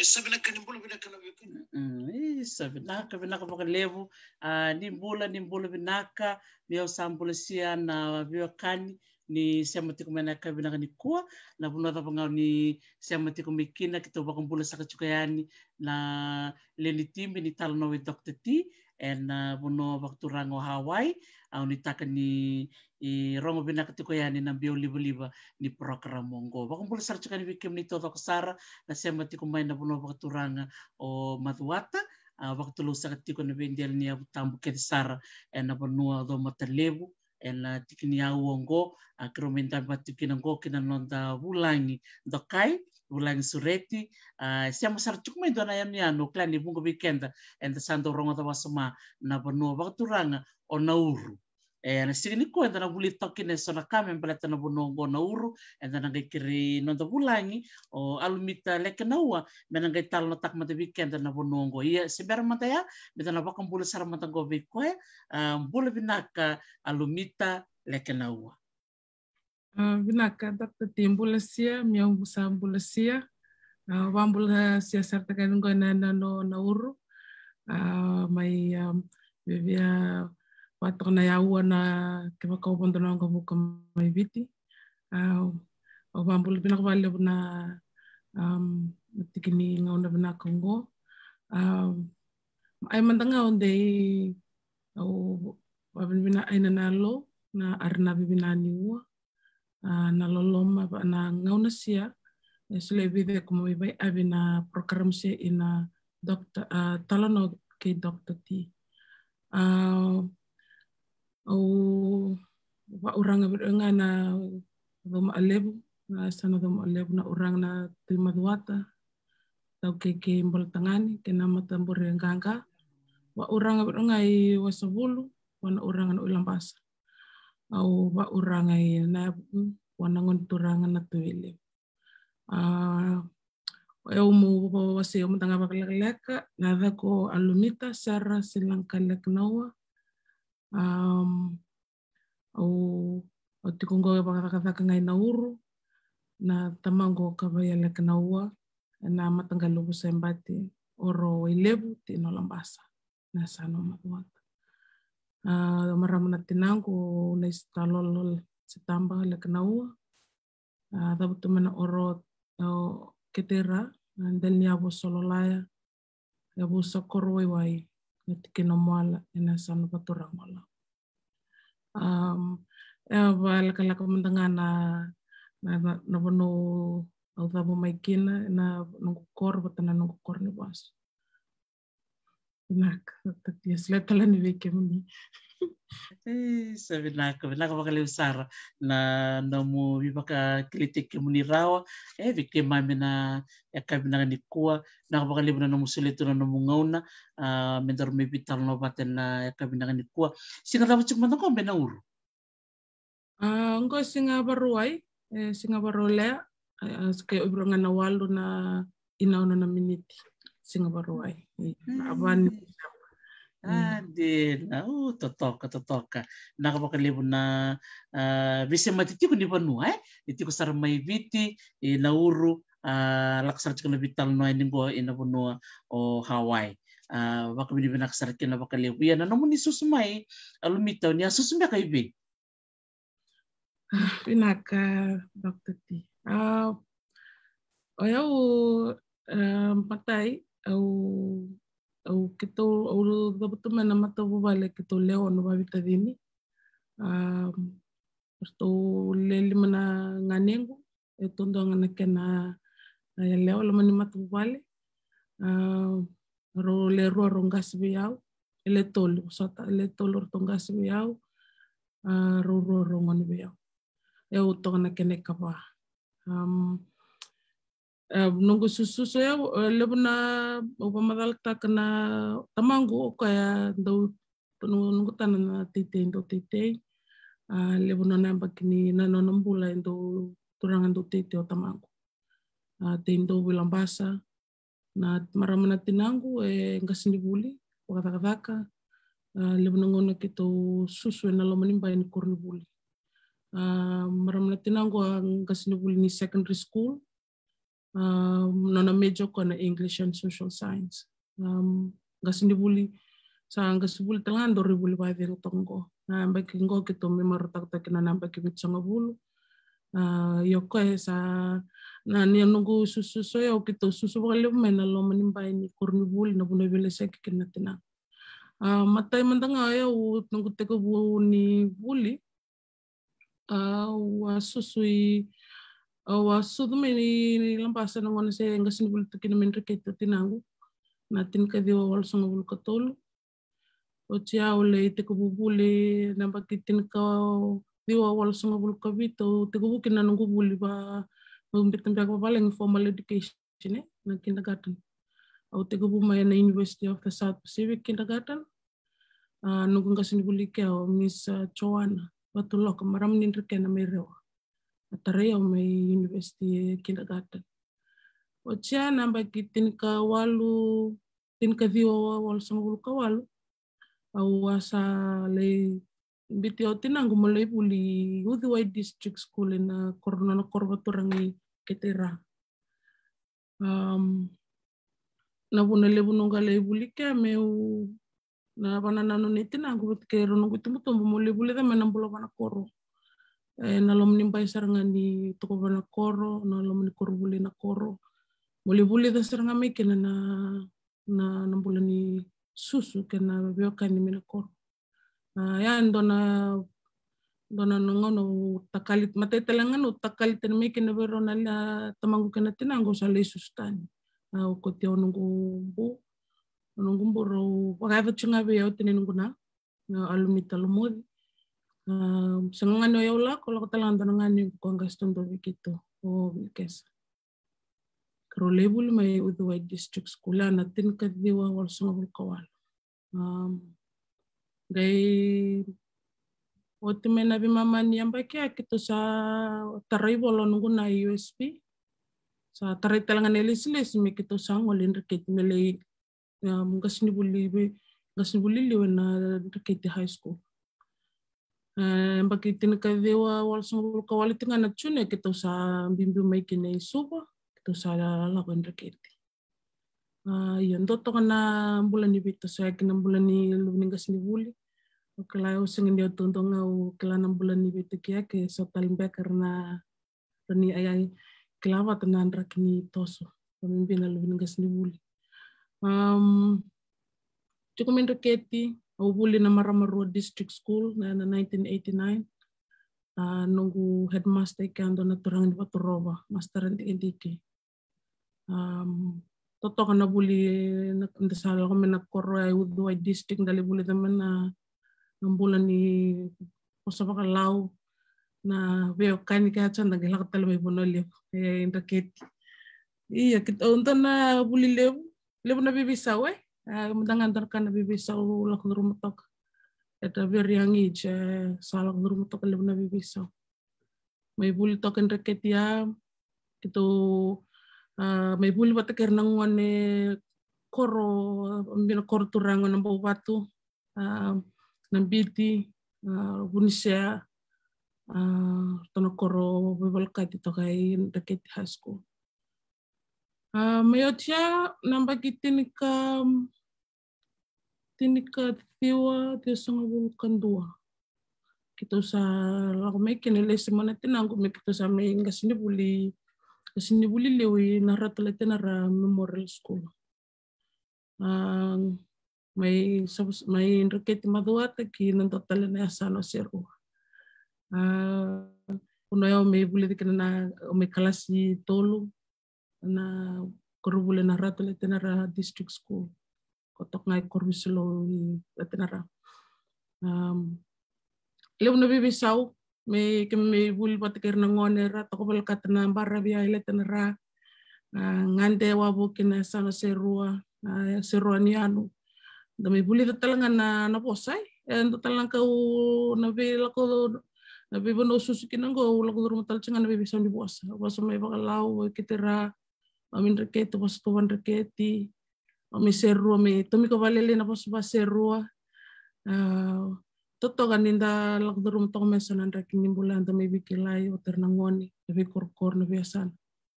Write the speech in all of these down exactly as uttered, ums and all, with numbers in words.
Sa vinaka, ni bula vinaka na veiwekani. Mm, e, sa vinaka, vinaka vakalevu. A, ni bula, ni bula vinaka. Ni au sa bula sia na veiwekani ni sema tiko mai na yakavi vinaka nikua. Na vanua cava ga o ni sema tiko mai kina, keitou vakabula saka tiko yani na lewe ni timi ni Talanoa with Doctor T ena vanua vakaturaga o Hawaii. Au nuitaka ni rogo vinaka tiko yani na biau livaliva ni program oqo. Vakabula sara tiko yani vei kemuni taucoko sara na sema tiko mai na vanua vakaturaga o Macuata. A, vakatulou saka tiko na veidela ni yavu tabu kece sara ena vanua o Caumatalevu, ena tiki ni aua oqo. A, keirau mai dabe tiko kina oqo kei na noda vulagi dokai, vulagi sureti. A, sema sara tiko mai dua na yanuyanu, au kila ni vuqa vei keda eda sa dau rogoca wasoma na vanua vakaturaga o Nauru. E, na siga nikua eda na vuli toka kina eso na ka me baleta na vanua oqo Nauru. Eda na qai kerei noda vulagi o Alumita Lekenaua me na qai talanoataka mada vei keda na vanua oqo. Ia, se bera mada ya, meda na vakabula sara mada oqo vei koya. A, bula vinaka Alumita Lekenaua. A, vinaka Doctor T, bula sia, meu sa bula sia. A, vakabula sia sara tiko yani oqo ena, na, no, Nauru. A, mai, a, via, via vaka toka na yaua na kevaka au vodo na waqavuka mai Viti. A, au vakabula vinaka vakalevu na, am, na tiki ni gauna vinaka oqo. A, ai mada ga au dei, au vakavinavinaka ena yalo, na arana vivina ni ua. A, na loloma, va, na gauna sia e solia vei cei ko mai vaiavi na program sia ina Doctor, a, Talanoa kei Doctor T. A, au vauraga vei ira ga na Caumaalevu, na yasana Caumaalevu, na uraga na Tui Macuata, Taukei kei Bolatagane, kei na matabure qaqa. Vauraga vei ira ga i Wasavulu, vua na uraga na Uilabasa. Au vauraga i Nayavuku, vua na gone turaga na Tui Levu. A, au meu wasea mada ga vakalekaleka, na yacaqu o Alumita Sera Silaga Lekenaua. Am, au, au tiko oqo e vakacakacaka ga i Nauru. Na tamaqu o Kavaia Lekenaua, ena mataqali o Vusaebati, Oro Wailevu, tiko na Labasa, na yasana o Macuata. A, marama na tinaqu o Naisi Talolo Setaba Lekenaua. A, cavutu mai na Oro, o Ketera, na dela ni yavu o Sololaya, yavusa Korowaiwai, na tikina o Moala, ena yasana vakaturaga o Lau. Am, e vakalekaleka mada ga na, na, na, na vanua au cavu mai kina, na noqu koro vata na noqu koro ni vasu. Vinaka, Doctor T, solia tale yani vei kemuni. E, sa vinaka, vinaka vakalevu sara na nomu veivakakilaitaki kemuni rawa. E, vei keimami na yakavi vinaka nikua, vinaka vakalevu na nomu solia tu na nomu gauna, a, me daru mai veitalanoa vata ena yakavi vinaka nikua. Siga cava tiko mada oqo mai Nauru? A, oqo siga Vakarauwai, e, siga Vakarauwai, e, e, sa qai ovi ira ga na walu na inauna na miniti. Siga Vakarauwai. E, na va ni December. A, dina. U, totoka, totoka. Vinaka vakalevu na, a, veisemati tiko ni vanua, e? Ni tiko sara mai Viti, e Nauru, a, lako sara tiko na veitalanoa yani oqo ena vanua o Hawaii. A, vakavinavinaka sara kina vakalevu. Ia na nomuni susu mai, Alumita, o ni a susu beka i vei? A, vinaka, Doctor T. A, o yau, e, matai, au, au keitou, au cavutu mai na matavuvale keitou lewe ono vavitacini. A, ratou lewe lima na ganequ, e dua ga na kena, e, yalewa loma ni matavuvale. A, rau lewe rua rau qase vei au, e lewe tolu, sota, e lewe tolu ratou qase vei au. A, rau rua rau gone vei au. Au toka na kena ikava. Am, e, noqu sususu, e, e, levu na, au vakamacalataka na tamaqu, o koya dau, noqu, noqu tana na teitei, dau teitei. A, levu na nona yabaki ni, na nona bula e dau, turaga dau teitei o tamaqu. A, tei dau vei Labasa. Na marama na tinaqu e qasenivuli, vakacakacaka. A, levu na gauna keitou susu ena loma ni bai ni koronivuli. A, marama na tinaqu a qasenivuli ni secondary school. Um, nona major ko na English and Social Science. Um, qasenivuli, sa qasenivuli tale ga dau rai vuli vakacegu toka qo. Na yabaki qo keitou mai marautaka toka kina na yabaki vitusagavulu. A, io, koya sa na ni noqu susu, so io keitou susu vakalevu mai na loma ni bai ni koronivuli na vuna veilesaki kina na tinaqu. A, matai mada ga o yau noqu tekivu ni vuli, a, au a susu i, au a sucu mai ni, ni Labasa na gauna se qasenivuli tu kina mai Dreketi o tinaqu. Na tinikaciwa walusagavulu ka tolu. Oti au lai tekivu vuli na yabaki tinikaciwa walusagavulu ka vitu, au tekivu kina noqu vuli va, noqu biuta beka vavalagi formal education, e, na kindergarten. Au tekivu mai na University of the South Pacific Kindergarten. A, noqu qasenivuli kea o Miss, a, Joanna Vatuloka, marama ni Drekena mai Rewa. A tarai au mai University Kindergarten. Oti ya na yabaki tinikawalu, tinikaciwa walusagavulu ka walu, au a sa lai biuti o tinaqu mo lai vuli Uciwai District School ena koro, nona koro vaturaga i Keteira. Um, na vuna levu noqu a lai vuli kea meu na vakanananu nei tinaqu vata kei rau noqu itubutubu mo lai vulica mai na bula vanakoro. E, na loma ni bai sara ga ni toko vanakoro, na loma ni koronivuli na koro. Mo lai vulica sara ga mai kina na, na, na bula ni susu kei na veiwekani mai na koro. A, ya e dua na, dua na gauna au takali, matai tale ga na au takali tani mai kina vei rau na, na tamaqu kei na tinaqu au sa lai susu tani. A, au kauti au noqu bu, noqu bu rau vakayaco tiko ga vei au tinai noqu na, na Alumita Lomoci. A, sega ga ni o yau lako, lako tale ga dua na ganequ ko qase tu dua vei keitou, o Vilkesa. Ka rau lai vuli mai Uciwai District School, a, na tinikaciwa walusagavulu ka walu. Um, qai oti mai na veimama ni yabaki ya keitou sa tarai vola noqu na U S P. Sa tarai tale ga na ilesilesi me keitou sa gole i Dreketi me lai, um, qasenivuli, qasenivuli liu ena Dreketi High School. E, yabaki tinikaciwa walusagavulu ka walu tiko ga na June keitou sa biubiu mai kina i Suva, keitou sa lako i Dreketi. A, io, dua toka na bula ni veitosoyaki na bula ni luve ni qasenivuli. Au kila au sega ni au taudua ga au kila na bula ni veitikiyaki, so tale beka ra na, ra ni ai, ai kila vata na draki ni toso. Ka bibi na luve ni qasenivuli. Um, tiko mai Dreketi, au vuli na Marama Rua District School na, na nineteen eighty-nine. A, noqu headmaster i kea dua na turaga ni Vaturova, Master Dikidiki. Um, totoka na vuli na, da sa lako mai na koro e Uciwai District, da lai vulica mai na, na bula ni vosa vakalau, na veiwekani kece, da qai lako tale mai Vanua Levu, e Dreketi. Ia, keitou dua na vuli levu, levu na veiveisau, e? A, mada ga dua na ka na veiveisau lako curuma toka. At a very young age, e, sa lako curuma toka levu na veiveisau. Mai vuli toka i Dreketi ya, keitou, a, mai vuli vata kei ira na gone koro, biu na koro turaga na Bauvatu, a, na Biti, a, Vunisea, a, ratou na koro veivolekati toka i Dreketi High School. A, mai oti ya, na yabaki tinika, tinikaciwa ciwasagavulu ka dua. Keitou sa lako mai kina, lesi mai na tinaqu me keitou sa mai qasenivuli, qasenivuli liu i Narato Latinara Memorial School. A, mai, mai Dreketi Macuata ki na dua tale na yasana o Serua. A, o yau mai vulica kina na, mai kalasi tolu, na koronivuli Narato Latinara District School. Ko toka ga i Korovisilou i Latinara. Um, levu na veiveisau, me, keimami vuli vata kei ira na gone ra toka volekata na baravi i Latinara. A, gade wavoki na yasana Serua, a, Serua ni Yanu. Da mai vulica tale ga na, na vosa, e, e dua tale na kau na veilako, na veivanua susu kina qo, au lako curuma tale tiko ga na veiveisau ni vosa. Vosa mai vakalau, keitou ra, o mai Dreketi, vosa tu va Dreketi, o mai Serua, me tomika valele na vosa va Serua. A, totoka ni da lako curuma toka me sa na draki ni bula da mai veikilai, o tera na gone, na veikorokoro, na veiyasana.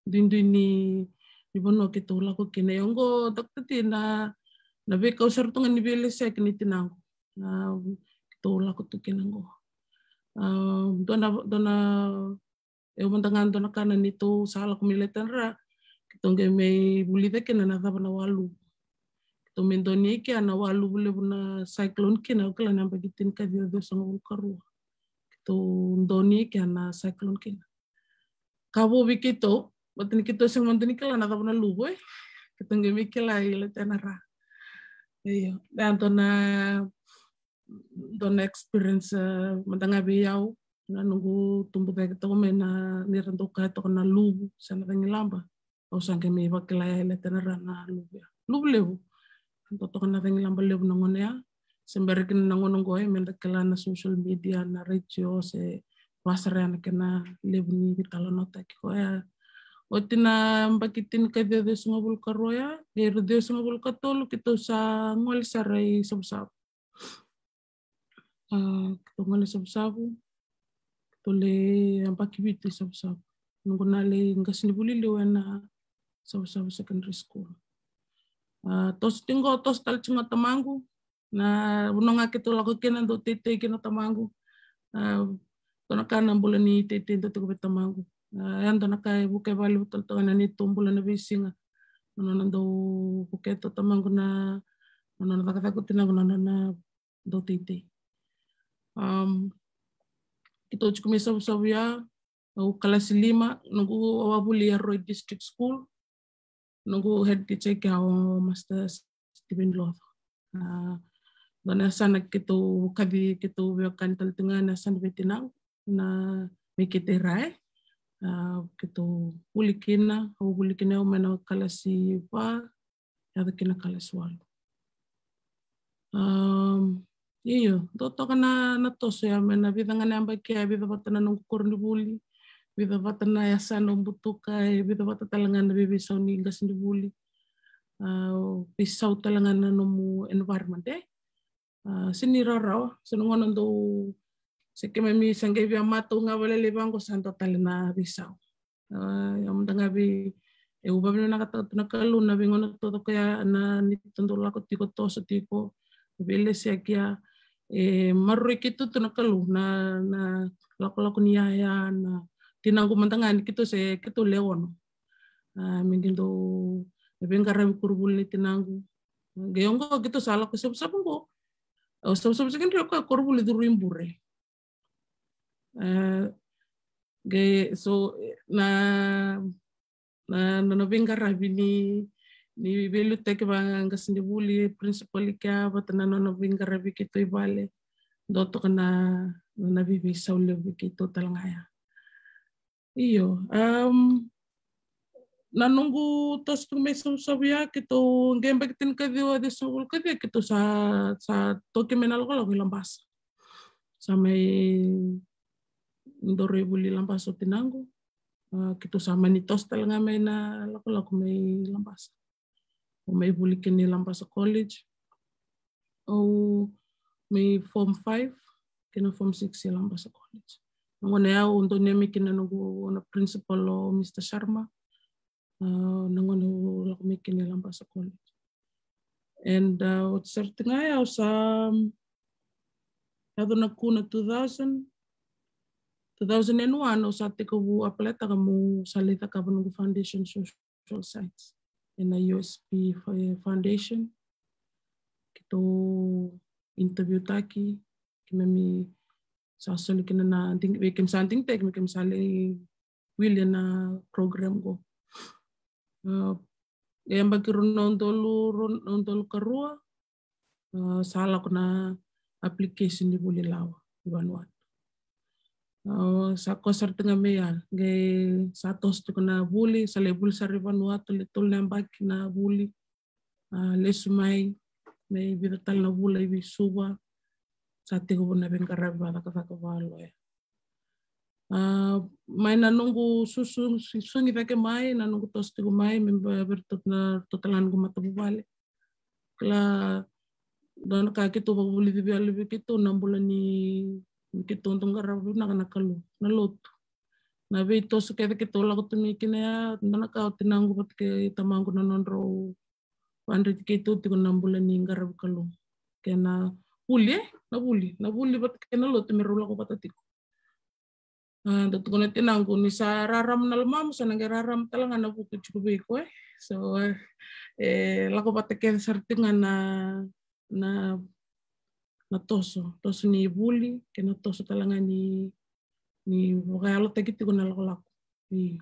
duidui ni, ni vanua keitou lako kina. Ia oqo, Doctor T, na, na veikau sara tu ga ni veilesitaki ni tinaqu. Na, keitou lako tu kina oqo. A, dua na, dua na, e mada ga dua na ka na neitou sa lako mai Laitana Ra, keitou qai mai vulica kina na cava na waluvu. Keitou mai donuya kina na waluvu levu na cyclone kina, au kila na yabaki tinikaciwa ciwasagavulu ka rua. Keitou donuya kina na cyclone kina. Ka vou vei keitou, baleta ni keitou sega mada ni kila na cava na luvu, e. Keitou qai mai kila i Laitana Ra. Io, e dua na, dua na experience, e, mada ga vei au, na noqu tubu cake toka mai na, ni ra dau kaya toka na luvu se na cagilaba. Au sa qai mai vakila ya i Laitana Ra na luvu ya. Luvu levu. Dau toka na cagilaba levu na gauna ya. Se bera kina na gauna oqo, e, meda kila na social media, na retio, se vaka sara ya na kena levu ni veitalanoataki koya. Oti na yabaki tinikaciwa ciwasagavulu ka rua ya, qai rua ciwasagavulu ka tolu keitou sa gole sara i Savusavu. A, keitou gole Savusavu, keitou lai yabaki vitu i Savusavu. Noqu na lai qasenivuli liu ena Savusavu Secondary School. A, toso tiko qo, toso tale tiko qo tamaqu. Na vanua ga keitou lako kina, dau teitei kina tamaqu. A, dua na ka na bula ni teitei dau tiko vei tamaqu. A, ya dua na ka e vukea vakalevu tale toka na neitou bula na veisiga. Na nona dau vukea tu tamaqu na, na nona cakacaka, tinaqu na nona dau teitei. Am, keitou tiko mai Savusavu ya, au kalasi lima, noqu, au a vuli Aroi District School. Noqu head teacher kea o Master Steven Loco. A, dua na yasana keitou kaci, keitou veiwekani tale tiko ga na yasana vei tinaqu, na Mekete Rai. A, keitou vuli kina, au vuli kina au mai na kalasi va, yaco kina kalasi walu. Am, io, dau toka na, na toso ya mai na vica ga na yabaki ya, vica vata na noqu koronivuli, vica vata na yasana au butuka, e vica vata tale ga na veiveisau ni qasenivuli. A, veisau tale ga na nomu environment, e. A, sega ni rawarawa, so na gauna dau, se keimami sa qai via matau ga vakalailai vaqo sa dua tale na veisau. A, ia mada ga vei, e, au vakavinavinakataka tu na Kalou na veigauna taucoko ya na neitou dau lako tiko, toso tiko, veilesitaki ya, e maroroi keitou tu na Kalou na, na lakolako ni yaya, na tinaqu mada ga ni keitou se, keitou le ono. A, me qai dau, e, veiqaravi koronivuli ni tinaqu. Qai oqo keitou sa lako Savusavu oqo. O Savusavu Secondary o koya koronivuli curu i bure. E, qai, so, na, na, na, na veiqaravi ni, ni veiliutaki vaqasenivuli, principal i kea, vata na nona veiqaravi keitou i vale. Dau toka na, na veiveisau levu vei keitou tale ga ya. Io, am, na noqu toso tiko mai Savusavu ya, keitou qai yabaki tinikaciwa ciwasagavulu ka ciwa, keitou sa, sa toki mai na lakolako i Labasa. Sa mai dau rai vuli Labasa o tinaqu. A, keitou sa mani toso tale ga mai na lakolako mai Labasa. Au mai vuli kina i Labasa College. Au mai form five kina form six i Labasa College. Na gauna ya au donuya mai kina noqu na principal o Mister Sharma. A, na gauna au lako mai kina i Labasa College. And, a, oti sara tiko ga ya au sa, yaco na kuna two thousand, two thousand and one, au sa tekivu apply-taka meu sa lai cakava noqu foundation social science ena U S P Foundation. Keitou interview-taki, keimami sa soli kina na digi, vei keimami sa digitaki me keimami sa lai wili ena program qo. A, e yabaki rua na udolu, rua na udolu ka rua, a, sa lako na application ni vuli lawa i Vanuatu. A, sa koya sara tiko ga mai ya, qai sa toso tiko na vuli, sa lai vuli sara i Vanuatu, lai tolu na yabaki na vuli. A, lesu mai, mai vica tale na vula i Suva, sa tekivu na veiqaravi vakacakacaka vakaloya. A, mai na noqu susu, sugi cake mai, na noqu toso tiko mai, me vei iratou na, iratou tale ga noqu matavuvale. Kila, dua na ka keitou vakavulici vei, vei keitou na bula ni, ni keitou dau qarava vinaka na Kalou, na lotu. Na veitoso kece keitou lako tu mai kina ya, dua na ka o tinaqu vata kei tamaqu na nodrau vadreti keitou tiko na bula ni qaravi Kalou. Kei na vuli, e? Na vuli, na vuli vata kei na lotu me rau lako vata tiko. A, da tukuna tinaqu ni sa rarama na lomamu, sa na qai rarama tale ga na vuku tiko vei iko, e. So, e, lako vata kece sara tiko ga na, na, na toso, toso ni vuli, kei na toso tale ga ni, ni vakayalotaki tiko na lakolako. Io.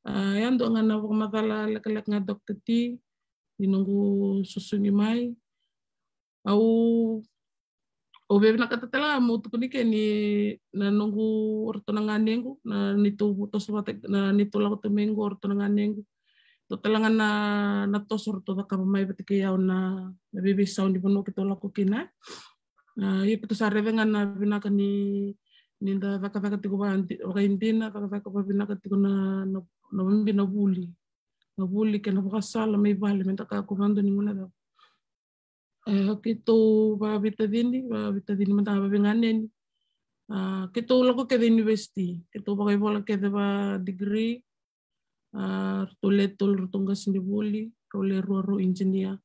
A, ya dua ga na vakamacala lekaleka ga Doctor T, ni noqu susugi mai. Au, au via vinakata tale ga meu tukuni ke ni na noqu, o ratou na ganequ, na neitou toso vata, na neitou lako tu mai qo, o ratou na ganequ. Dua tale ga na, na toso ratou cakava mai vata kei au na, na veiveisau ni vanua keitou lako kina. A, ia keitou sa raica ga na vinaka ni, ni da cakacaka tiko vaka, vakaidina, cakacaka vakavinaka tiko na, na, na vuli. Na vuli kei na vakasala mai vale, me da kakua vakadua ni guilecava. E, keitou vakaveitacini, vakaveitacini mada ga, vakaveiganeni. A, keitou lako kece university, keitou vakaivola kece va degree. A, ratou le tolu ratou qasenivuli, rau le rua rau engineer.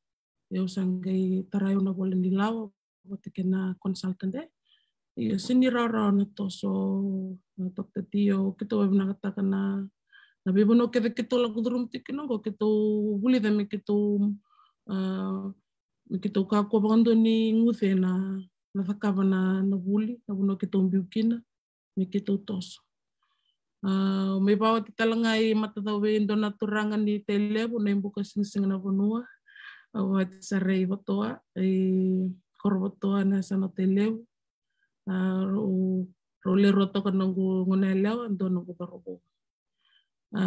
Au sa qai tarai au na vola ni lawa vata kei na consultant, e. Io, sega ni rawarawa na toso, na Doctor T, o keitou vakavinakataka na, na veivanua kece keitou lako curuma tiko kina qo, keitou vulica me keitou, a, me keitou kakua vakadua ni guce na, na cakava na, na vuli, na vanua keitou biu kina, me keitou toso. A, mai vakaoti tale ga i matacau vei dua na turaga ni Tailevu, na ibuka siga, siga na vanua. Au vakaoti sara i Vatoa, i koro Vatoa, na yasana o Tailevu. A, rau, rau le rua toka noqu gone yalewa, dua noqu cauravou. A,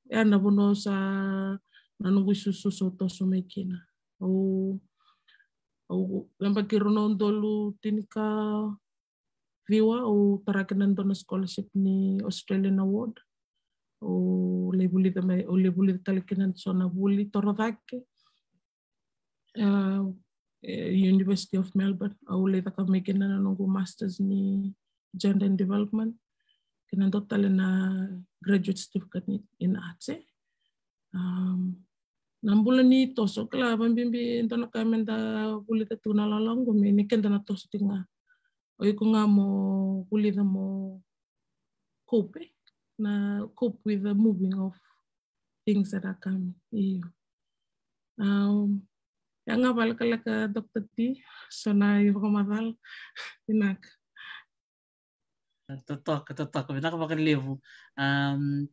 ya na vanua sa, na noqu isusu sa toso mai kina. Au, au, yabaki rua na udolu tinikaciwa, au tara kina dua na scholarship ni Australian Award. Au lai vulica mai, au lai vulica tale kina so na vuli torocake. A, e, University of Melbourne, au lai cakava mai kina na noqu masters ni gender and development, kei na dua tale na graduate certificate ni, in arts, e. Um, na bula ni toso, kila, vakabibi e dua na ka me da vulica tu na lala qo, me ni keda na toso tiko ga. O iko ga mo vulica mo cope, e? Na cope with the moving of things that are coming. Io. Um, ya ga vakalekaleka Doctor T, so na ivakamacala, vinaka. Totoka, totoka, vinaka vakalevu. Um,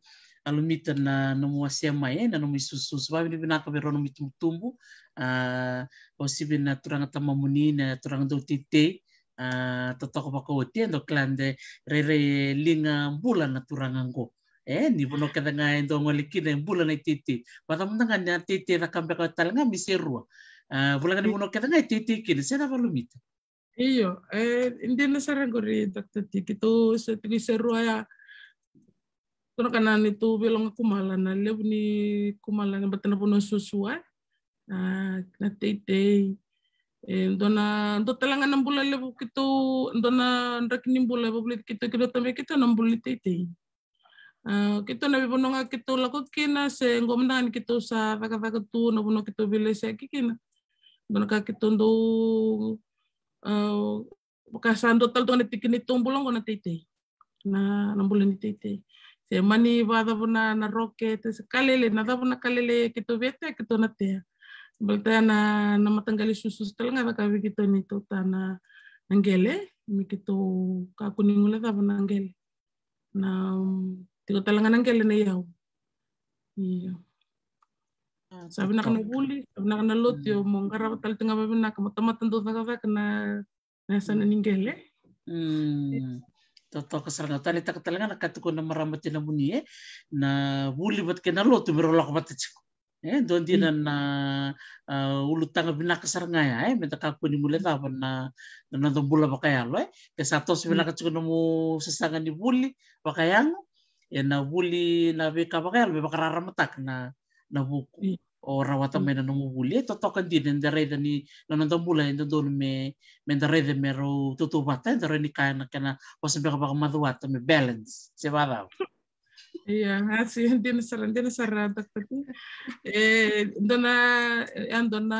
Alumita na nomu wasea mai, e, na nomu isususu. Vakavinavinaka vei rau nomu itubutubu. A, o sivi na turaga tamamuni, na turaga dau teitei. A, totoka vakaoti, e dau kila de rairai e liga bula na turaga qo. E, ni vanua kece ga e dau gole kina e bula na iteitei. Vata mada ga na teitei caka beka tale ga me serua. A, vula ga ni vanua kece ga e teitei kina, se na valumita. Io, e, dina sara qori Doctor T, keitou se tiko i serua ya. Tuna ka na neitou veiloga kumala, na levu ni kumala, na bata na vanua suasua. A, na teitei. E, dua na, dua tale ga na bula levu keitou, dua na draki ni bula e vavulici keitou, keitou tamai keitou na bula ni teitei. A, keitou na veivanua ga keitou lako kina, se qo mada ga ni keitou sa cakacaka tu, na vanua keitou veilasaki kina. Dua na ka keitou dau, a, vaka sa dua tale tu ga na tiki ni tou bula qo na teitei. Na, na bula ni teitei. Se mani vakacava na, na rocket, se ka lailai, na cava na ka lailai keitou via tea, keitou na tea. Baleta na, na mataqali susu tale ga caka vei keitou ni tou ta na, na qele, me keitou kakua ni guilecava na qele. Na, tiko tale ga na qele na iyau. Io. A, sa vinaka na vuli, sa vinaka na lotu, io, mo qarava tale tiko ga vavinaka, mo tamata dau cakacaka na, na yasana ni qele. Mm. Totoka sara ga, taleitaka tale ga na ka tukuna na marama tinamuni, e, na vuli vata kei na lotu me rau lako vata tiko. E, dua dina na, a, ulutaga vinaka sara ga ya, e, me da kakua ni guilecava na, na noda bula vakayalo, e. Ke sa toso vinaka tiko nomu sasaga ni vuli vakayago, e, na vuli, na veika vakayalo me vakararamataka na, na vuku. O rawata mai na nomu vuli, e, totoka dina, eda raica ni na noda bula e dodonu me, me da raica me rau tautauvata, e, da raica ni kaya na kena vosa beka vakamacuata me balance, se vakacava. Ia, a si, dina sara, dina sara, Doctor T. E, dua na, e, dua na,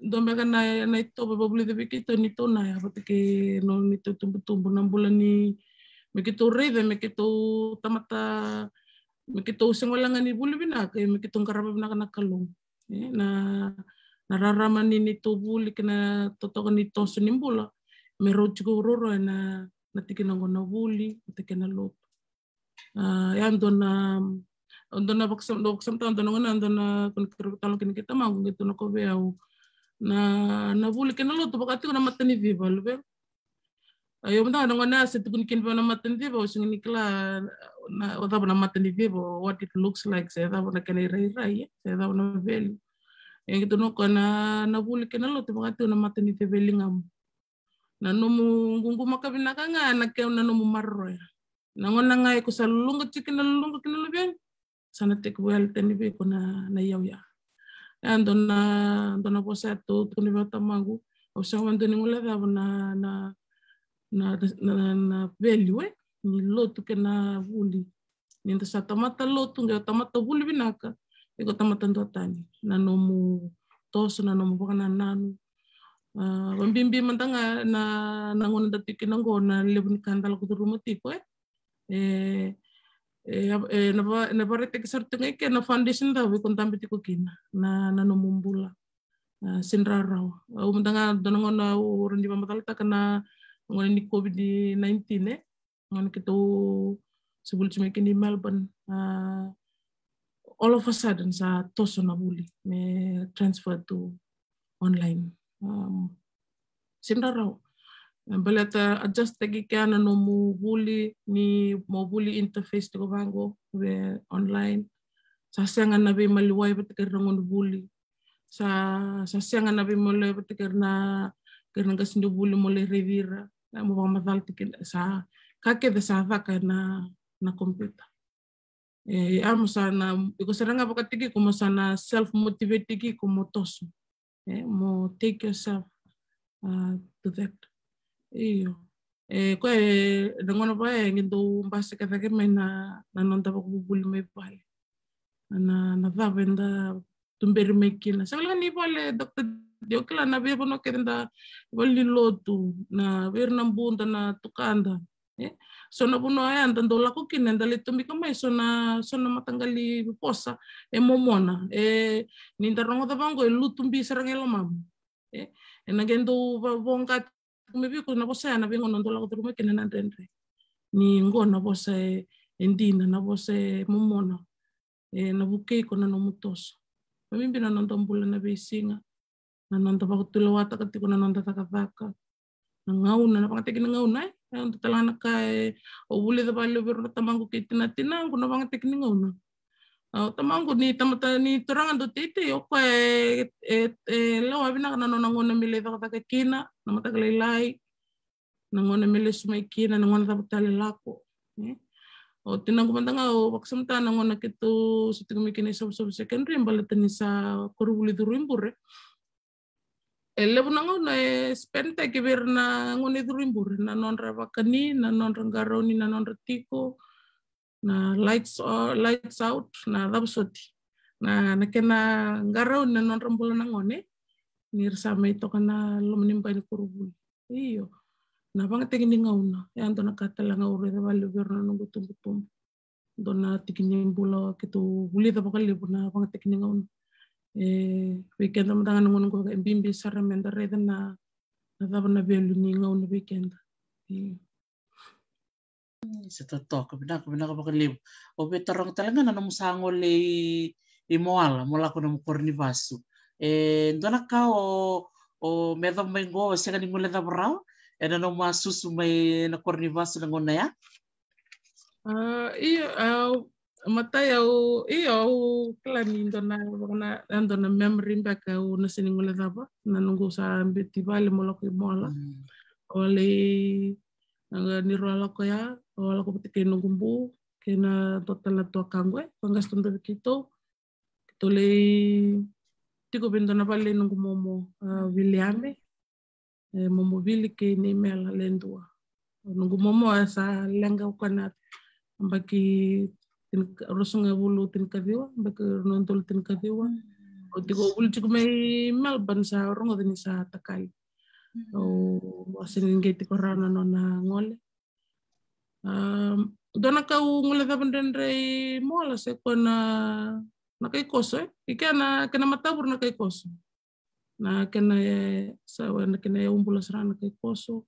dua beka na, na itovo e vakavulica vei keitou ni tou na ya, vata kei na neitou tubutubu, na bula ni, me keitou raica, me keitou tamata, me keitou sega wale ga ni vuli vinaka, me keitou qarava vinaka na Kalou. E, na, na rarama ni neitou vuli kei na totoka ni toso ni bula, me rau tiko ruarua na, na tikina oqo na vuli, vata kei na lotu. A, ia dua na, dua na vakasam-, dua vakasamataka, dua na gauna, dua na, ko na kere talo kina kei tamaqu, qai tukuna o koya vei au. Na, na vuli kei na lotu vaka tiko na mataniciva, luve. A, io, mada na gauna se tukuni kina vei au na mataniciva, au sega ni kila na, o cava na mataniciva, what it looks like, se cava na kena irairai, se cava na value. E qai tukuna o koya na, na vuli kei na lotu vaka tiko na mataniciva e ligamu. Na nomu qumaqumaka vinaka ga na kena, na nomu maroroya. Na gauna ga iko sa luluqa tiko kina, luluqa kina, luve, sa na tekivu yali tani vei iko na, na yauyau. E dua na, dua na vosa e tukuni vei au tamaqu. Au sega vakadua ni guilecava na, na, na, na, na value, e, ni lotu kei na vuli. Ni da sa tamata lotu, qai tamata vuli vinaka, iko tamata duatani. Na nomu toso, na nomu vakanananu. A, vabibi mada ga na, na gauna da tiko kina oqo, na levu ni ka da lako curuma tiko, e. E, e, e, na va-, na vakaraitaki sara tiko ga i ke na foundation cava iko dabe tiko kina, na, na nomu bula. A, sega ni rawarawa. Au mada ga dua na gauna au rawa ni vakamacalataka na gauna ni COVID nineteen, e. Gauna keitou se vuli tu mai kina i Melbourne, a, all of a sudden sa toso na vuli me transfer to online. Um, sega ni rawarawa. Baleta adjust taki kea na nomu vuli, ni mo vuli interface tiko vaqo vei online. Sa sega na veimaliwai vata kei ira na gone vuli. Sa, sa sega na veimaliwai vata kei ira na, kei ira na qasenivuli mo lai raici ira. Mo vakamacala tiko, sa, ka kece sa caka na, na computer. E, a, mo sa na, iko sara ga vakataki iko mo sa na self motivate taki iko mo toso. E, mo take yourself, uh, to that. Io. E, koya e, na gauna vaya e qai dau basika cake mai na, na noda vakavuvuli mai vale. Na, na cava eda tuberi mai kina. Sega wale ga ni vale, Doctor T, au kila na veivanua kece da, vale ni lotu, na vei ira na buda, na tukada. E, so na vanua ya da dau lako kina, da lai tomika mai so na, so na mataqali vosa e momona. E, ni da rogoca vaqo e lutu bi sara ga i lomamu. E, e na qai dau va-, voqa tiko mai vei iko na vosa ya na veigauna dau lako curuma kina na dredre. Ni qo na vosa e, e dina, na vosa e momona. E na vukei iko na nomu toso. Vabibi na noda bula na veisiga, na noda vakatulewataka tiko na noda cakacaka, na gauna, na vagataki ni gauna, e. E dua tale ga na ka e, au vulica vakalevu vei ira na tamaqu kei tina, tinaqu, na vagataki ni gauna. A, o tamaqu ni tamata ni turaga dau teitei, o koya e, e, e lewa vinaka na nona gauna me lai cakacaka kina, na mataka lailai, na gauna me lesu mai kina, na gauna cava tale lako. E? O tinaqu mada ga au vakasamataka na gauna keitou se tiko mai kina i Savusavu Secondary, baleta ni sa koronivuli curu i bure. E levu na gauna e spend taki vei ira na gauna e curu i bure, na nodra vakani, na nodra qarauni, na nodra tiko, na lights o-, lights out, na cava soti. Na, na kena qarauni na nodra bula na gone, ni ra sa mai toka na loma ni bai ni koronivuli. Io. Na vagataki ni gauna, e dua na ka tale ga au raica vakalevu vei ira na noqu itubutubu. Dua na tiki ni bula keitou vulica vakalevu na vagataki ni gauna. E, vei keda mada ga na gauna qo e bibi sara me da raica na, na cava na value ni gauna vei keda. Io. Mm, se totoka, vinaka, vinaka vakalevu. Au via taroga tale ga na nomu sa gole i, i Moala, mo lako nomu koronivuli. E dua na ka o, o me yacova mai qo, o sega ni guilecava rawa ena nomu a susu mai na koronivuli na gauna ya? A, io, au, matai au, io, au kila ni dua na, na, na dua na memory beka au na sega ni guilecava, na noqu sa biuti vale mo lako i Moala. Mm. Au lai, na, ni rau a lako ya, au a lako vata kei noqu bu, kei na dua tale na tuakaqu, e, ka qase tu dua vei keitou. Keitou lai tiko vei dua na vale nei noqu momo, a, Viliame. E, momo Vili kei nei Mela le dua. Noqu momo e sa leqa o koya na, Baki ruasagavulu tinikaciwa, baki rua na udolu tinikaciwa. Au tiko, au vuli tiko mai Melbourne, sa rogoca ni sa takali. Au a sega ni qai tiko rawa na nona gole. Dua na ka au guilecava dredre i Moala se koya na, na kai koso, e? I kea na kena matavura na kai koso. Na kena, e, sa, na kena yaubula sara na kai koso.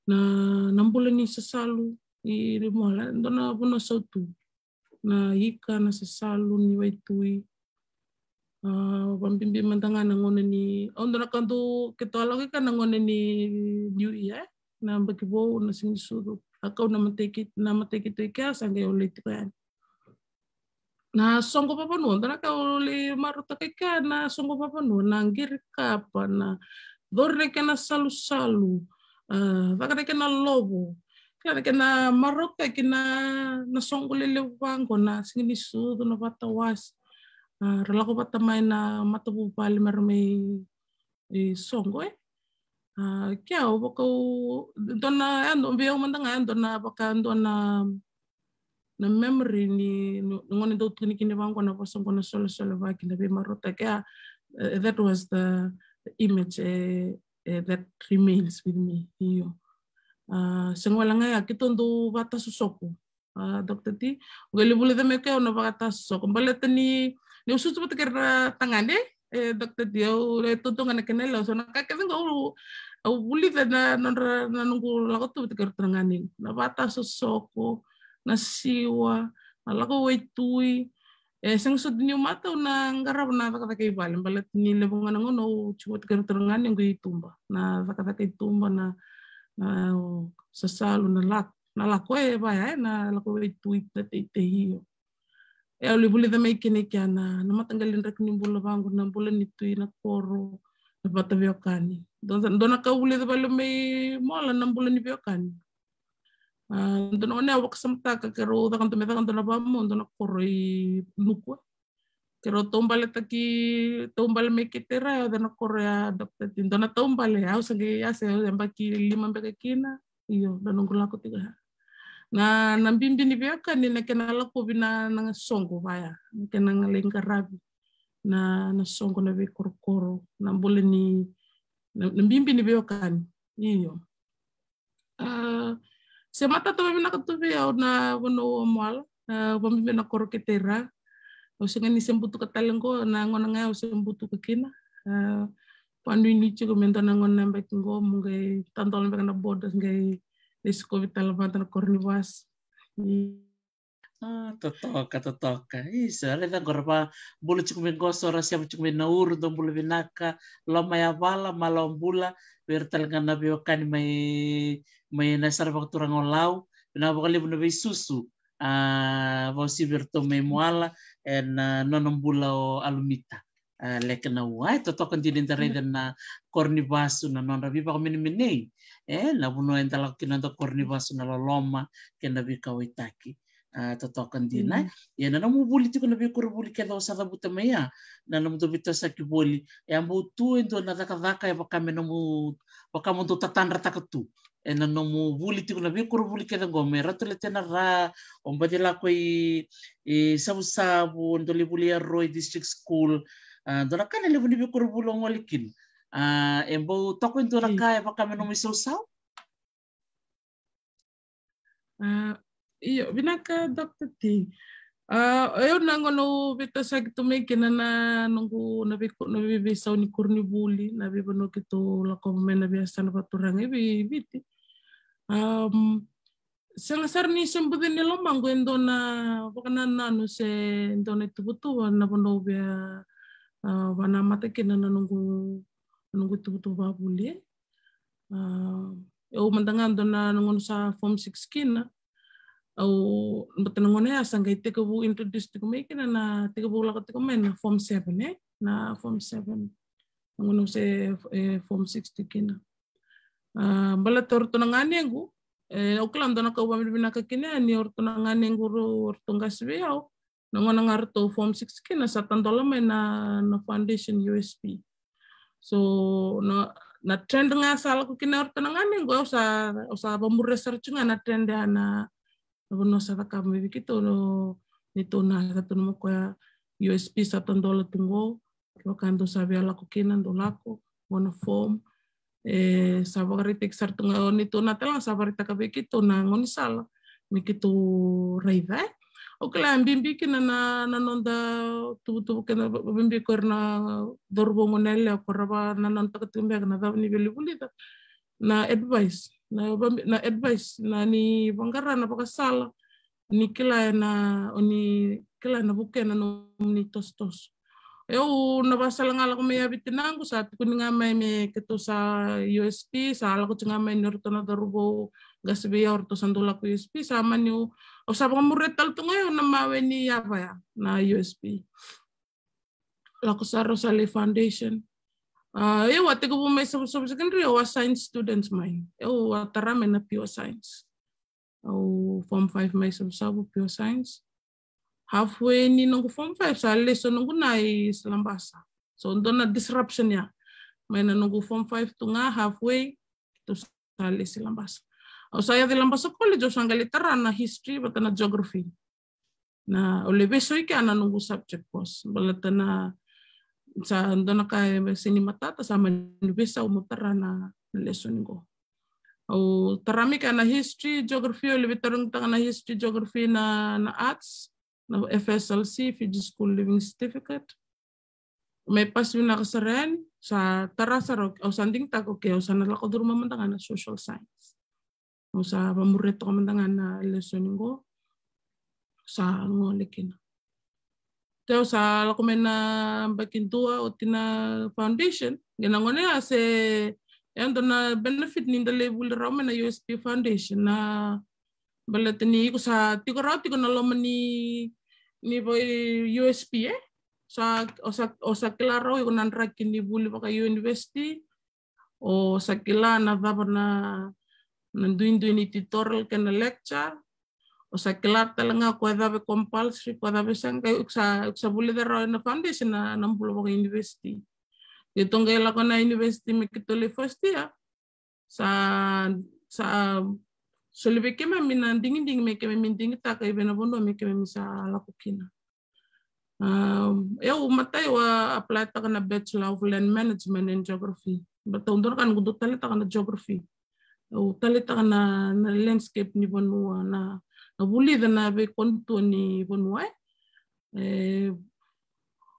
Na, na bula ni sasalu i Moala, dua na vanua sautu. Na ika, na sasalu ni waitui. A, vabibi mada ga na gauna ni, au dua na ka dau keitou a lako i kea na gauna ni New Year, e? Na baki vou, na siga ni sucu. A kau na matai kei, na matai keitou i kea, sa qai au lai tiko yani. Na soqo vavanua, dua na ka au lai marautaka i kea na soqo vavanua, na qirikapa, na cori na kena salusalu, a, caka na kena lovo. Kila na kena marautaki na, na soqo lelevu vaqo, na siga ni sucu, na vatawase. A, ra lako vata mai na matavuvale me ra mai, e, soqo, e. A, kea, au vaka au, dua na, e, dua vei au mada ga, e, dua na vaka, dua na, na memory ni, ni, ni gauna dau tukuni kina vaqo na vosa qo na solesolevaki, na veimarautaki, a, e, that was the, the image, e, e, that remains with me, io. A, sega wale ga ya, keitou dau vakatasosoko. A, Doctor T, au qai lai vulica mai kea na vakatasosoko. Baleta ni, niu susu vata kei ira na tagane, e, Doctor T, au, e, totoka na kena lewa, so na ka kece qo au, au vulica na, nodra, na noqu lako tu vata kei ira na tagane. Na vakatasosoko, na siwa, na lako waitui, e, sega soti niu matau na qarava na cakacaka i vale, baleta ni levu ga na gauna au tiko vata kei ira na tagane qo i tuba. Na cakacaka i tuba, na, na sasalu, na lako. Na lako e vaya, e, na lako waitui, na teitei, io. E, au lai vulica mai kina i kea na, na mataqali draki ni bula vaqo, na bula ni tui, na koro, na vata veiwekani. Dua, dua na ka au vulica vale mai Moala na bula ni veiwekani. A, dua na gauna au vakasamataka keirau caka dua, me caka dua na vamau, dua na koro i Nuku. Keirau taubaletaki, taubale mai Keteira, o cei na koro ya, Doctor T, dua na taubale, au sa qai, a, se yabaki lima beka kina, io, na noqu lako tiko ya. Na, na bibi ni veiwekani, na kena lakovi na, na soqo vaya, na kena lai qaravi na, na soqo, na veikorokoro, na bula ni, na, na bibi ni veiwekani, io. A, se matata vavinaka tu vei au na vanua o Moala, a, vabibi na koro Keteira. Au sega ni se butuka tale qo, na gauna ga au se butuka kina. A, vanuinui tiko me dua na gauna na yabaki qo, meu qai tadola beka na borders, qai lai sikovi tale vata na koro ni vasu. A, totoka, totoka. Isa, raica qo ra va bula tiko mai qo, so ra sevu tiko mai Nauru, dou bula vinaka, loma yavala, mala o bula, vei ira tale ga na veiwekani mai, mai na sara vakaturaga o Lau, vinaka vakalevu na veisusu, a, vakauasivi vei iratou mai Moala, ena, a, nona bula o Alumita. A, Lekenaua, e totoka dina ni da raica na koro ni vasu, na nodra veivakamenemenei. E, na vanua eda lako kina noda koro ni vasu, na loloma kei na veikauwaitaki. A, totoka dina. Ia na nomu vuli tiko na veikoronivuli kece o sa cavuta mai ya, na nomudou veitosoyaki voli, e a bau tu e dua na cakacaka e vaka me nomu, vaka mo dou tatadrataka tu ena nomu vuli tiko na veikoronivuli kece qo, me Ratu Letenara, o baci lako i, i Savusavu, o dou lai vuli Aroi District School. A, dua na ka na levu ni veikoronivuli o gole kina. A, e bau toka e dua na ka e vaka me nomu isausau? A, io, vinaka Doctor T. A, o yau na gauna au veitosoyaki tu mai kina na noqu, na vei, na veiveisau ni koronivuli, na veivanua keitou lakova mai, na veiyasana vakaturaga e Viti. Am, sega sara ni se buci ni lomaqu e dua na vakanananu se dua na ituvatuva na vanua au via, a, vakanamata kina na noqu, na noqu ituvatuva vakavuli. A, au mada ga dua na, na gauna sa form six kina, au, baleta na gauna ya sa qai tekivu introduce tiko mai kina na, tekivu lako tiko mai na form seven, e? Na form seven. Na gauna au se, e, form six tiko kina. A, baleta o ratou na ganequ, e, au kila dua na ka au vakavinavinaka kina ni o ratou na ganequ, o ratou qase vei au. Na gauna ga ratou form six kina sa tadola mai na, na foundation U S P. So na, na trend ga sa lako kina o ratou na ganequ, au sa, au sa vakamuria sara tiko ga na trend ya na, na vanua sa cakava mai vei keitou, no, neitou na sa tukuna mai o koya, U S P sa tadola tu qo, kevaka dou sa via lako kina, dou lako, qo na form. E, sa vakaraitaki sara tu ga, o neitou na tale ga sa vakaraitaka vei keitou na gaunisala me keitou raica, e. Au kila e bibi kina na, na noda tuvatuva kei na va-, bibi ko ira na cauravou goneyalewa ko ra vakanananutaka tiko beka na cava ni via lai vulica. Na advice, na va-, na advice, na ni vaqara na vakasala, ni kila ena, o ni kila ena vukea na nomuni tosotoso. Au na vakasala ga lako mai ya vei tinaqu, sa tukuni ga mai me keitou sa U S P, sa lako tiko ga mai ni o ratou na cauravou qase vei au, o ratou sa dau lako U S P, sa mani au, au sa vakamuria tale tu ga o yau na mawe ni yava ya na U S P. Lako sara au sa lai foundation. A, au a tekivu mai Savusavu Secondary, au a science students mai. Au a tara mai na pure science. Au form five mai Savusavu, pure science. Halfway ni noqu form five, sa lesu noqu na i Labasa. So, dua na disruption ya. Mai na noqu form five tu ga, halfway, keitou sa lesi Labasa. Au sa yaco i Labasa College, au sa qai lai tara na history vata na geography. Na, au lai veisau i kea na noqu subject course. Baleta na, sa dua na ka e sega ni matata, sa mani veisau meu tara na lesoni qo. Au tara mai kea na history, geography, au lai veitarogitaka na history, geography, na, na arts, na F S L C, Fiji School Leaving Certificate. Me pass vinaka sara yani, sa tara sara, au sa digitaka, okay, au sa na lako curuma mada ga na social science. Au sa vamuria toka mada ga na lesoni qo, sa gole kina. Ke au sa lako mai na yabaki dua oti na foundation, qai na gauna ya se, e dua na benefit ni da lai vuli rawa mai na U S P foundation, na baleta ni iko sa tiko rawa tiko na loma ni, ni va-, U S P, e? Sa, o sa, o sa kila rawa iko na draki ni vuli vaka university, o sa kila na cava na, na duidui ni tutorial kei na lecture, o sa kila tale ga ko cava e compulsory, ko cava e sega, iko sa, iko sa vulica rawa ena foundation na, na bula vaka university. Keitou qai lako na university me keitou lai first year, sa, sa soli vei keimami na digidigi me keimami digitaka i vei na vanua me keimami sa lako kina. Um, au matai au a apply taka na Bachelor of Land Management and Geography. Baleta au dua na ka noqu dau taleitaka na geography. Au taleitaka na, na landscape ni vanua, na, na vulica na veikontua ni vanua, e. E,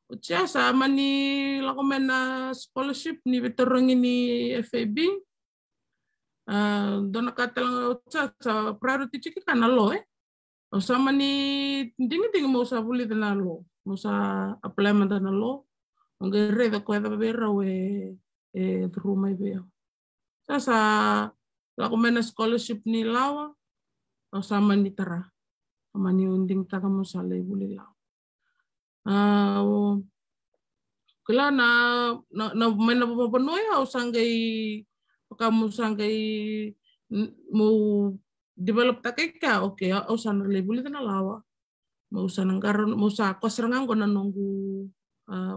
oti ya sa mani lako mai na scholarship ni veitarogi ni F A B. A, dua na ka tale ga oti ya sa priority tiko kina na law, e. Au sa mani digidigi meu sa vulica na law, meu sa apply mada na law. Au qai raica ko cava vei rau e, e through mai vei au. Sa, sa lako mai na scholarship ni lawa, au sa mani tara. Au mani digitaka meu sa lai vuli lawa. A, au kila na, na, na, mai na vanua ya, au sa qai, vaka meu sa qai, n-, meu develop taka i kea, okay, au sa na lai vulica na lawa. Meu sa na qara, meu sa koya sara ga qo na noqu, a,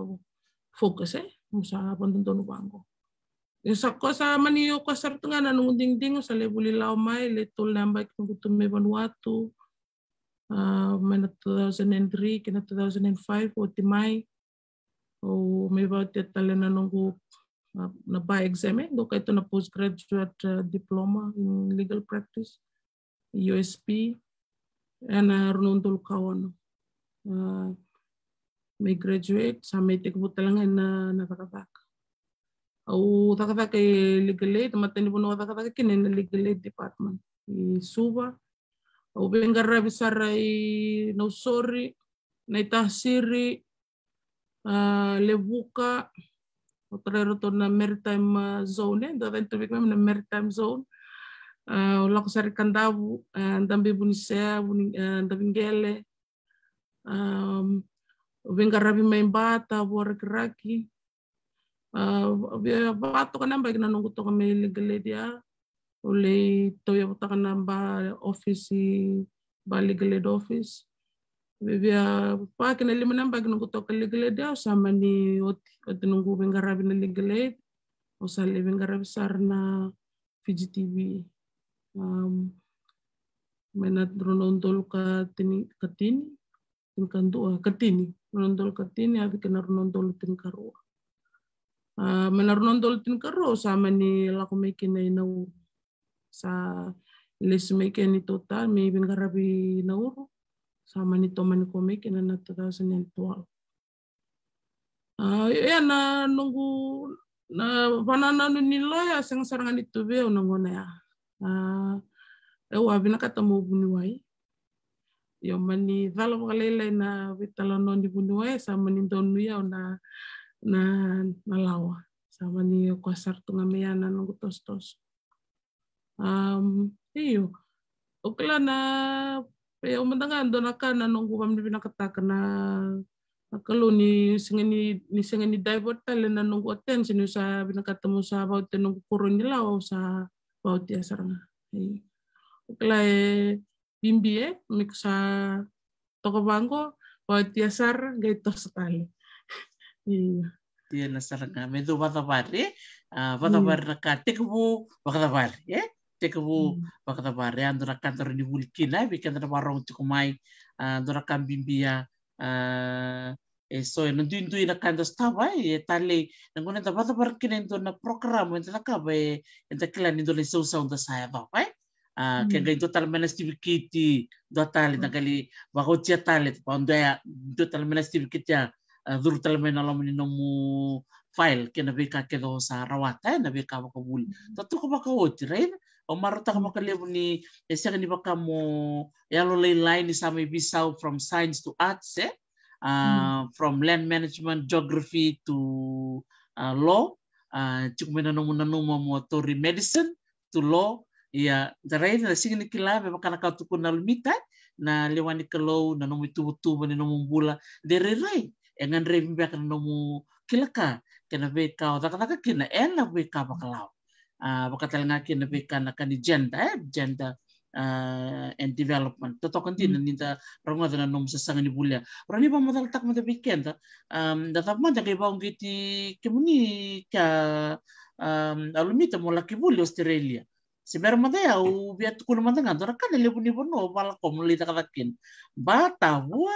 focus, e? Meu sa vakadodonu vaqo. Au sa koya sa mani, au koya sara tu ga na noqu digidigi, au sa lai vuli lawa mai, lai tolu na yabaki noqu tu mai Vanuatu. A, mai na two thousand and three kei na two thousand and five, oti mai. Au mai vakaotia tale na noqu, a, na bar exam, e, dau kaitou na postgraduate, a, diploma in legal practice, U S P, ena rua na udolu ka ono. A, mai graduate, sa mai tekivu tale ga na, na cakacaka. Au cakacaka e Legal Aid, matanivanua au cakacaka kina ena Legal Aid Department i Suva. Au veiqaravi sara i Nausori, Naitasiri, a, Levuka, au tarai iratou na maritime, a, zone, e, dau caka tu vei keimami na maritime zone. A, au lako sara i Kadavu, a, dabe i Vunisea, Vuni-, a, Daviqele. A, au veiqaravi mai Ba, Tavua, Rakiraki. A, via va toka na yabaki na noqu toka mai Legal Aid ya. Au lai tauyavutaka na Ba office, Ba Legal Aid office. Via, via va kei na lima na yabaki noqu toka Legal Aid ya, au sa mani oti, oti noqu veiqaravi na Legal Aid. Au sa lai veiqaravi sara na Fiji T V. Um, mai na rua na udolu ka tini, ka tini, tinikadua, ka tini, rua na udolu ka tini, yaco ki na rua na udolu tinikarua. A, mai na rua na udolu tinikarua, au sa mani lako mai kina i Nauru. Sa lesu mai kina i Total, mai veiqaravi i Nauru. Sa mani tomani koya mai kina na two thousand and twelve. A, ia na noqu, na vanananu ni loya, sega sara ga ni tu vei au na gauna ya. A, au a vinakata meu vuniwai. Io, mani cala vakalailai na veitalanoa ni vuniwai, sa mani donuya au na, na, na lawa. Sa mani o koya sara tu ga mai ya na noqu tosotoso. Um, io. O kila na, e, au mada ga dua na ka na noqu vavinavinakataka na, na Kalou ni sega ni, ni sega ni divert tale na noqu attention, niu sa vinakata meu sa vauti noqu koro ni lawa, au sa vauti ya sara ga. Io. O kila e bibi, e, me ko sa toka vaqo, vauti ya sara, qai toso tale. Io. Io, na sara ga, me dou vakacavari, e? A, vakacavari na ka tekivu, vakacavari, e? Tekivu, vakacavari, a, dua na ka daru ni vuli kina, e, vei keda na vakarorogo tiko mai, a, dua na ka bibi ya, a, e so, e na duidui na ka eda sotava, e, e talei, na gauna eda vakacavari kina e dua na program, eda cakava, e, eda kila ni dua na isausau da sa yacova, e? A, ke qai dua tale mai na sitivikiti, dua tale, da qai lai vakaotia tale, va dua ya, dua tale mai na sitivikiti ya, a, curu tale mai na loma ni nomu file, kei na veika kece o sa rawata, e, na veika vakavuli. Totoka vakaoti, right? Au marautaka vakalevu ni, e sega ni vaka mo yalolailai ni sa mai veisau from science to arts, e? A, from land management, geography to, a, law. A, tiko mai na nomu nanuma mo tauri medicine, to law, ia, da raica na sega ni kila, me vaka na ka tukuna na Lomita, na lewa ni Kalou, na nomu ituvatuva ni nomu bula, de rairai, e gadrevi beka na nomu kila ka, kei na veika o cakacaka kina, e na veika vakalawa. A, vaka tale ga kina na veika na ka ni gender, e, gender, a, and development. Totoka dina ni da rogoca na nomu sasaga ni vuli ya. Rawa ni vakamacalataka mada vei keda, um, da cava mada qai vakauqeti kemuni kea, um, a Lomita mo laki vuli Australia. Se bera mada ya, au via tukuna mada ga, dua na ka na levu ni vanua o valako mo lai cakacaka kina. Ba, tavua,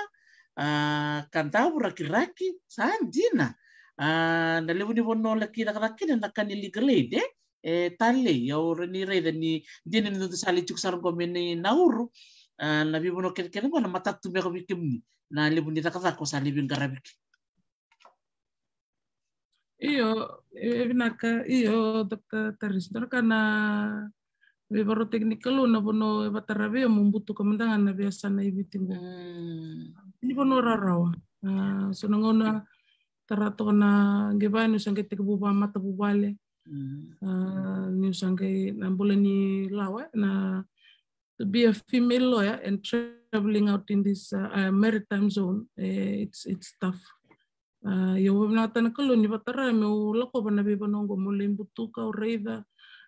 a, ka davu, rakiraki, sa dina. A, na levu ni vanua o laki cakacaka kina na ka ni legal aid, e? E talei, au rawa ni raica ni dina ni dodonu sa lai tiko sara qo mai Nauru, a, na veivanua kecekece qo na matata tu beka vei kemuni na levu ni cakacaka o sa lai veiqaravi kina. Io, e, e vinaka, io, Doctor Taris, dua na ka na veivakarautaki ni Kalou na vanua e vakatara vei au meu butuka mada ga na veiyasana i Viti qo. Mm. Ni vanua rarawa. A, so na gauna tara toka na qai vaya niu sa qai tekivu vakamatavuvale. Mm. A, niu sa qai na bula ni lawa, na to be a female lawyer and traveling out in this, uh, uh, maritime zone, eh, it's, it's tough. A, io, au vinakata na Kalou ni vakatara meu lakova na veivanua qo meu lai butuka, au raica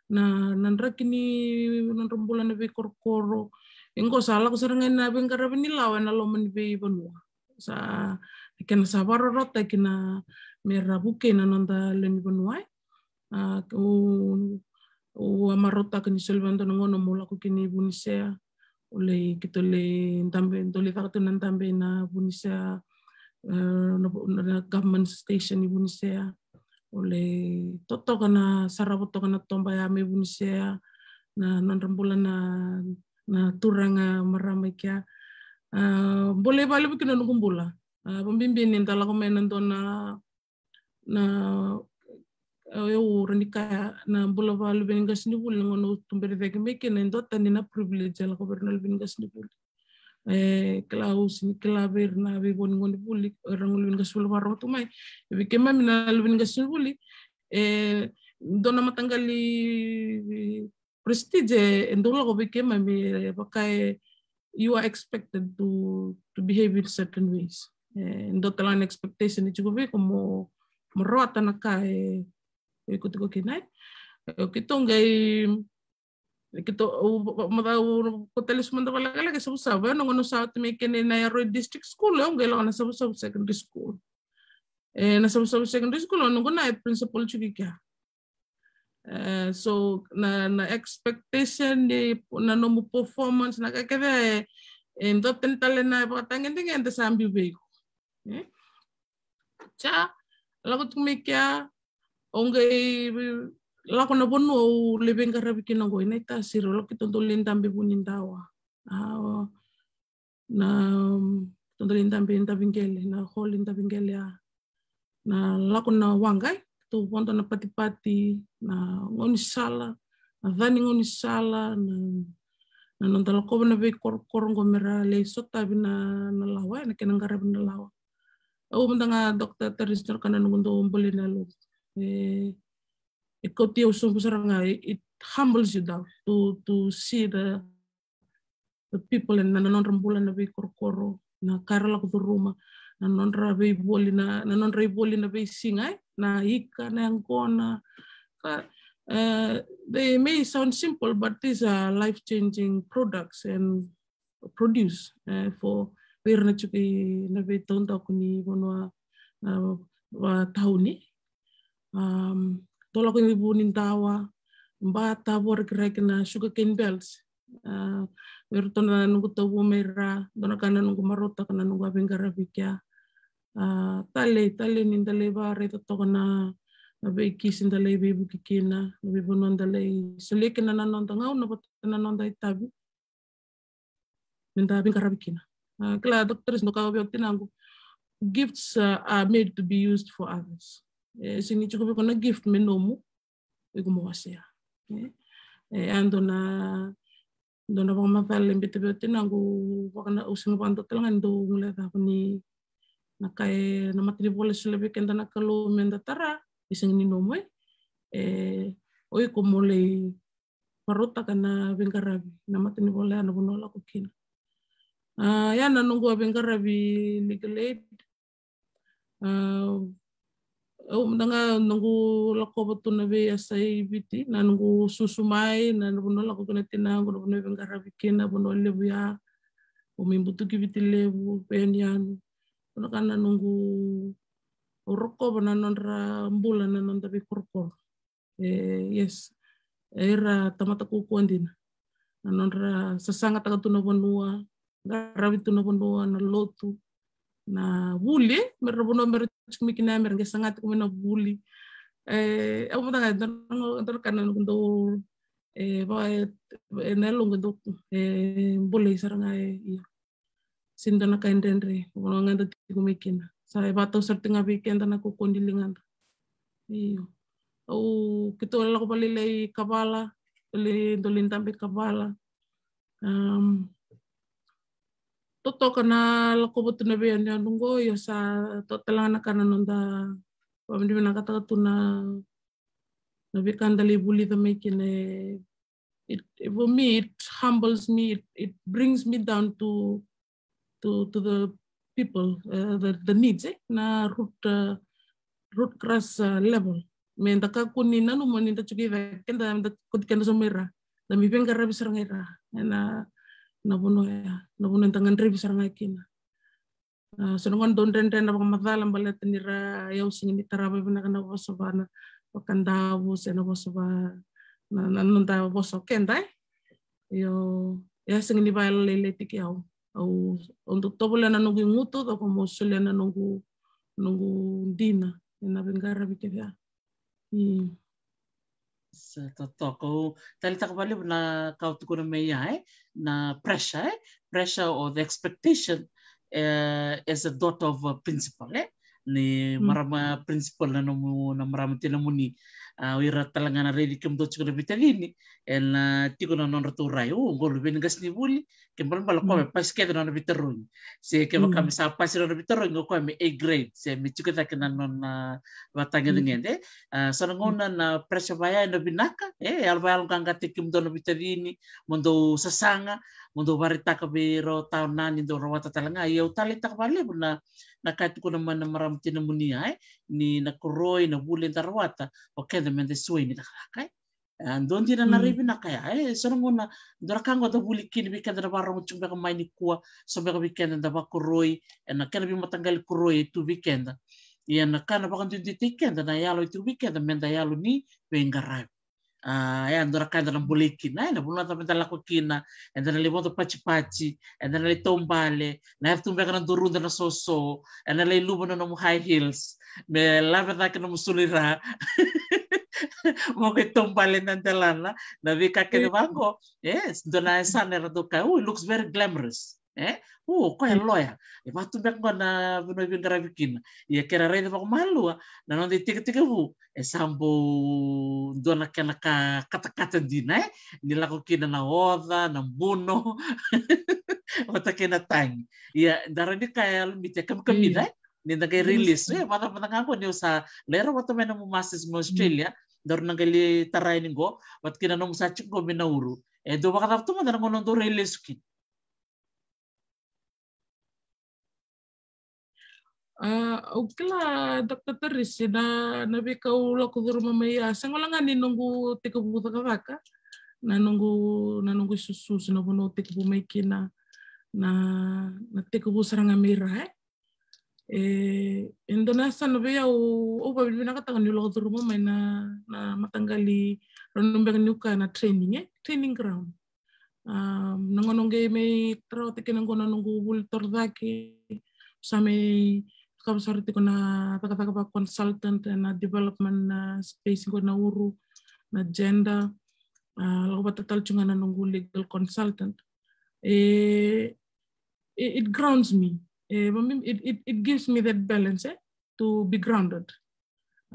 na, na draki ni nodra bula na veikorokoro. E qo sa lako sara ga na veiqaravi ni lawa ena loma ni veivanua. Sa, kena sa vakarorotaki na me ra vukei na noda lewe ni vanua, e. A, au, au a marautaka ni soli vei au dua na gauna meu lako kina i Vunisea. Au lai, keitou lai dabe, dou lai caka tu na dabe na Vunisea, e, na, na government station i Vunisea. Au lai totoka na, sarava toka na toba ya mai Vunisea, na nodra bula na, na turaga marama i kea. A, bula ivalevu kina noqu bula. A, vabibi ni da lako mai na dua na na, e, au rawa ni kaya na bula vakaluve ni qasenivuli, na gauna au tuberi cake mai kina, e duatani na privilege e lako vei ira na luve ni qasenivuli. E, kila au sega ni kila vei ira na veivua ni gonevuli, era na luve ni qasenivuli vakarogo tu mai. E vei keimami na luve ni qasenivuli, e dua na mataqali prestige e dau lako vei keimami, e vaka e, you are expected to, to behave in certain ways. E dua tale na expectation e tiko vei iko mo, mo rawata na ka e, e iko tiko kina, e. E, keitou qai, keitou, au, au, au, au, keitou lesu mada vakalekaleka e Savusavu, e, na gauna au sa oti mai kina na Aroy District School, au qai lako na Savusavu Secondary School. E, na Savusavu Secondary School, au noqu na e principal tiko i kea. Uh, so na, na expectation ni na nomu performance na ka kece e, e dua tani tale na vakatagedegede sa biu vei iko. Eh? Sa lako tu mai kea, o qai lako na vanua au lai veiqaravi kina qo, i Naitasiri, au lako keitou dau lai dabe Vunidawa. A, na, keitou dau lai dabe Daviqele, na hall i Daviqele, a. Na lako na waqa, e, keitou vodo na patipati, na gaunisala, na ca ni gaunisala, na, na noda lakova na veikorokoro qo me ra lai sotavi na, na lawa, e, na kena qaravi na lawa. Au mada ga, Doctor Taris, na ka na noqu dau bolei na yaloqu. E, e kauti au sobu sara ga, it, it humbles you down to, to see the, the people and na, na nodra bula na veikorokoro, na ka era lako curuma, na nodra veivoli, na, na nodra ivoli na veisiga, e, na ika, na yaqona. Ka, e, they may sound simple, but these are life-changing products and produce, e, for vei ira na tiko i na veitaudaku ni vanua, e, va tauni. Um, dau lako i Vunidawa, ba tavo raki na sugar cane belt. A, vei iratou na noqu tauvu mai ra, dua na ka na noqu marautaka na noqu a veiqaravi kea. A, talei, talei ni da lai vakaraica toka na, na veikisi da lai veivuke kina, na veivanua da lai solia kina na noda gauna vata na noda itavi me da veiqaravi kina. A, kila, Doctor Taris, dau kaya vei au tinaqu, gifts, uh, are made to be used for others. E sega ni tiko vei iko na gift me nomu, o iko mo wasea. E, e, a dua na, dua na vakamacala e biuta vei au tinaqu, vaka na, au sega vakadua tale ga ni dau guilecava ni na ka e, na matanivola e solia vei keda na Kalou me da tara, e sega ni nomu, e. E, o iko mo lai marautaka na veiqaravi, na matanivola ya na vanua o lako kina. A, ya na noqu a veiqaravi Legal Aid. A, au mada ga noqu lakova tu na veiyasai Viti, na noqu susu mai, na, na vanua lako kina tinaqu, na vanua veiqaravi kina, vanua levu ya, au mai butuki Viti Levu, veiyanuyanu. Dua na ka na noqu, au rokova na nodra bula na noda veikorokoro. E, yes. E, ira tamata kaukaua dina. Na nodra sasagataka tu na vanua, qaravi tu na vanua, na lotu, na vuli, me ra vanua me ra tiko mai kina, me ra qai saga tiko mai na vuli. E, au mada ga, dua na ka na noqu dau, e, va, e, e, na yaloqu e dau, e, bolei sara ga, e, io. Sega ni dua na ka e dredre, vanua ga da tiko mai kina. Sa e vakatau sara tiko ga vei keda na kaukaua ni ligada. Io. Au, keitou lako vakalailai Kavala, lai, dau lai dabe Kavala. Um, totoka na lakova tu na veiyanuyanu qo, io sa totoka tale ga na ka na noda vakavinavinakataka tu na, na veika da lai vulica mai kina, e, it, for me, it humbles me, it, it brings me down to, to, to the people, uh, the, the needs, e, na root, uh, root grass, uh, level. Me da kakua ni nanuma ni da tiko i cake, keda, me da kauti keda sobu mai ra, da mai veiqaravi sara ga i ra. E na, na vanua ya, na vanua da gadrevi sara ga kina. A, so na gauna dau dredre na vakamacala baleta ni ra, io, sega ni tarava vinaka na vosa va na vakadavu se na vosa va na, na noda vosa o keda, e. Io, e sega ni vakalailai tiko au. Au, au dau tovolea na noqu igu taucoko meu solia na noqu, noqu dina ena veiqaravi kece ya. Mm. Sa totoka. Au taleitaka vakalevu na ka o tukuna mai ya, e? Na pressure, e? Pressure or the expectation, e, as a daughter of a principal, e? Ni marama principal na nomu, na marama tinamuni. A, o ira tale ga na raici kemudou tiko na veitacini, ena tiko na nodratou rai, o, qo luve ni qasenivuli, ke balebale o koya me pasi kece na nona veitarogi. Se kevaka me sa pasi na nona veitarogi, o koya me A grade, se me tiko cake na nona vakatagedegede. A, so na gauna na pressure vaya ena vinaka, e, yalo vayaloqaqataki kemudou na veitacini, mo dou sasaga, mo dou vakaraitaka vei rau o taona ni dou rawata tale ga. Ia au taleitaka vakalevu na, na ka e tukuna mai na marama tinamuni ya, e, ni na koroi, na vuli eda rawata, o keda meda suai ni cakacaka, e. A, dua dina na rai vinaka ya, e, so na gauna, dua na ka qo da vuli kina vei keda na vakarorogo tiko beka mai nikua, so beka vei keda da vakoroi, ena kena veimataqali koroi e tu vei keda. Ia na ka na vakaduiduitaki keda, na yalo e tu vei keda, meda yalo ni veiqaravi. A, e, dua na ka eda na bulai kina, e, na vanua cava eda lako kina, eda na lai vodo patipati, eda na lai taubale, na yaco tu beka na duruda na soso, eda na lai luva na nomu high heels, me lave cake nomu sulu i ra. Mo qai taubale na delana, na veika kece vaqo, e, dua na yasana era dau kaya, oh, it looks very glamorous. E, o koya e loya. E vaka tu beka qo na vanua e veiqaravi kina. Ia ke ra raica vakamalua na noda itekitekivu, e sa bau dua na kena ka katakata dina, e? Ni lako kina na oca, na buno, vata kei na tagi. Ia, da rawa ni kaya, Yalomiti, e kamikamica, e? Ni da qai release, e, vata, vata ga qo ni o sa lai rawata mai na nomu masters mai Australia, daru na qai lai tarai ni qo, vata kei na nomu sa tiko qo mai Nauru. E dau vakacava tu mada na gauna dau rai lesu kina? A, au kila, Doctor Tarisi, na, na veika au lako curuma mai, a, sega wale ga ni noqu tekivu cakacaka, na noqu, na noqu isususu, na vanua au tekivu mai kina, na, na tekivu sara ga mai ra, e. E, e dua na yasana vei au, au vakavinavinakataka niu lako curuma mai na, na mataqali, rawa ni beka niu kaya na training, e? Training ground. A, na gauna au qai mai tarawata kina qo na noqu vuli torocake, sa mai cakava sara tiko na cakacaka va consultant ena development na space qo e Nauru, na gender, a, lako vata tale tu ga na noqu legal consultant. E, it, it grounds me. E, it, it, it gives me that balance, e, to be grounded.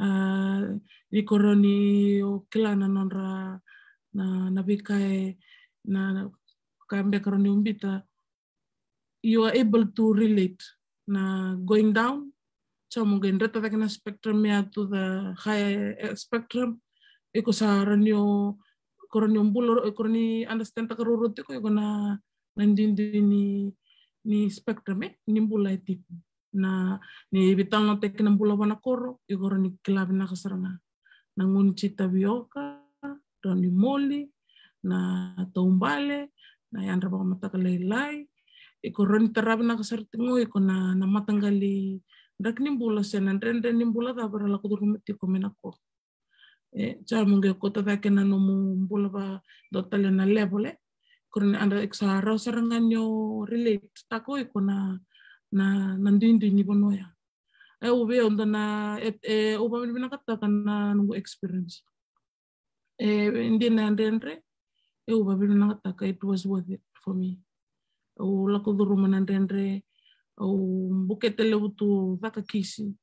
A, ni ko rawa ni o kila na nodra, na, na veika e, na, na ka beka rawa ni o biuta, you are able to relate na going down, sa mo qai dreta cake na spectrum ya to the higher, eh, spectrum, iko sa rawa ni o, ko rawa ni o bula, ko rawa ni understand taka ruarua tiko iko na, na duidui ni, ni spectrum, e, ni bula e tiko. Na, ni veitalanoataki na bula vua na koro, iko rawa ni kila vinaka sara ga. Na gunu tavioka, rawa ni moli, na taubale, na yadra vakamataka lailai. Iko rawa ni tara vinaka sara tiko iko na, na mataqali draki ni bula se na dredre ni bula cava era lako curuma tiko mai na koro. E, sa mo qai kauta cake na nomu bula va dua tale na level, e. Ko rawa ni under, sa rawa sara ga ni o relate taka o iko na, na, na duidui ni vanua ya. E, au vei au dua na, e, e, au vakavinavinakataka na noqu experience. E, e dina e dredre, e, au vakavinavinakataka, it was worth it for me. Au lako curuma na dredre, au bukete levu tu caka kisi.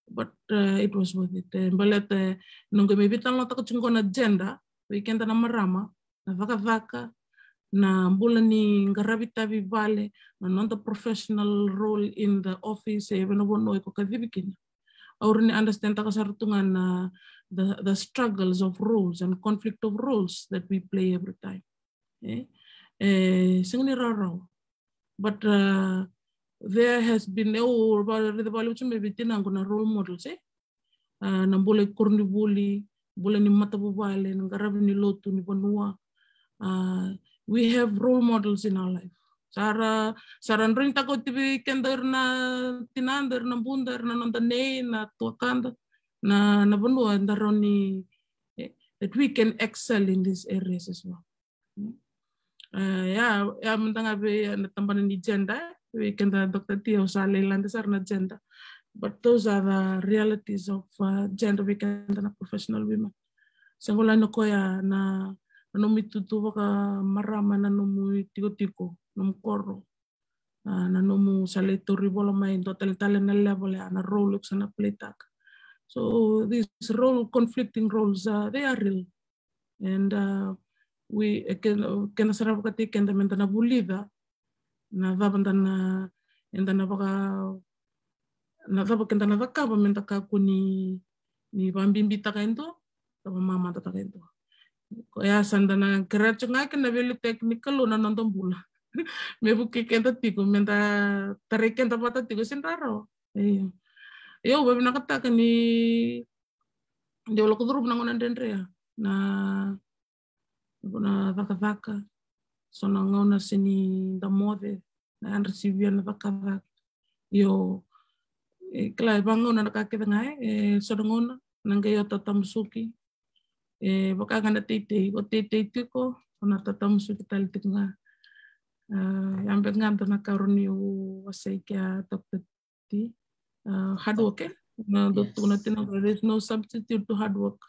But, uh, it was worth it. E, baleta, noqu mai veitalanoataka tiko qo na gender, vei keda na marama, na cakacaka, na bula ni qaravi tavi vale, na noda professional role in the office, e, vei na vanua iko kacivi kina. Au rawa ni understand taka sara tu ga na the, the struggles of roles and conflict of roles that we play every time. E, e, sega ni rawarawa. But, uh, there has been, e, au raica vakalevu tu mai vei tinaqu na role models, e. Uh, na bula i koronivuli, bula ni matavuvale, na qaravi ni lotu ni vanua. Uh, we have role models in our life. Sa ra, sa ra droinitaka oti vei keda ira na tinada, ira na buda, ira na noda nei, na tuakada, na, na vanua eda rawa ni, eh, that we can excel in these areas as well. E, ya, ya mada ga vei na tabana ni gender, vei keda Doctor T, au sa lai lade sara na gender. But those are the realities of, uh, gender vei keda na professional women. Sega wale ni koya na, na nomu itutu vakamarama, na nomu itikotiko, nomu koro. A, na nomu sa lai tauri vola mai dua tale tale na level, a, na role iko sa na play taka. So these role, conflicting roles, uh, they are real. And, uh, we, e, ke, keda sara vakataki keda meda na vulica na cava da na, eda na vaka, na cava keda na cakava meda kakua ni, ni vakabibitaka e dua, cava mamadataka e dua. Koya sa da na kerea tiko ga kina na veiliutaki ni Kalou na noda bula. Me vukei keda tiko, meda tarai keda vata tiko, se da rawa. Io. Io, au vakavinavinakataka ni dau lako curuma na gauna dredre ya. Na, na cakacaka. So na gauna se ni da moce, na yadra sivia na cakacaka. Io, e, kila e vagauna na ka kece ga, e, e so na gauna, na qai ota tamusuki. E vaka ga na teitei, o teitei tiko, o na tatamusuki tale tiko ga. A, ya beka ga dua na ka rawa niu wasea kina, Doctor T. A, hard work, e? Na dau tukuna tiko na, there is no substitute to hard work.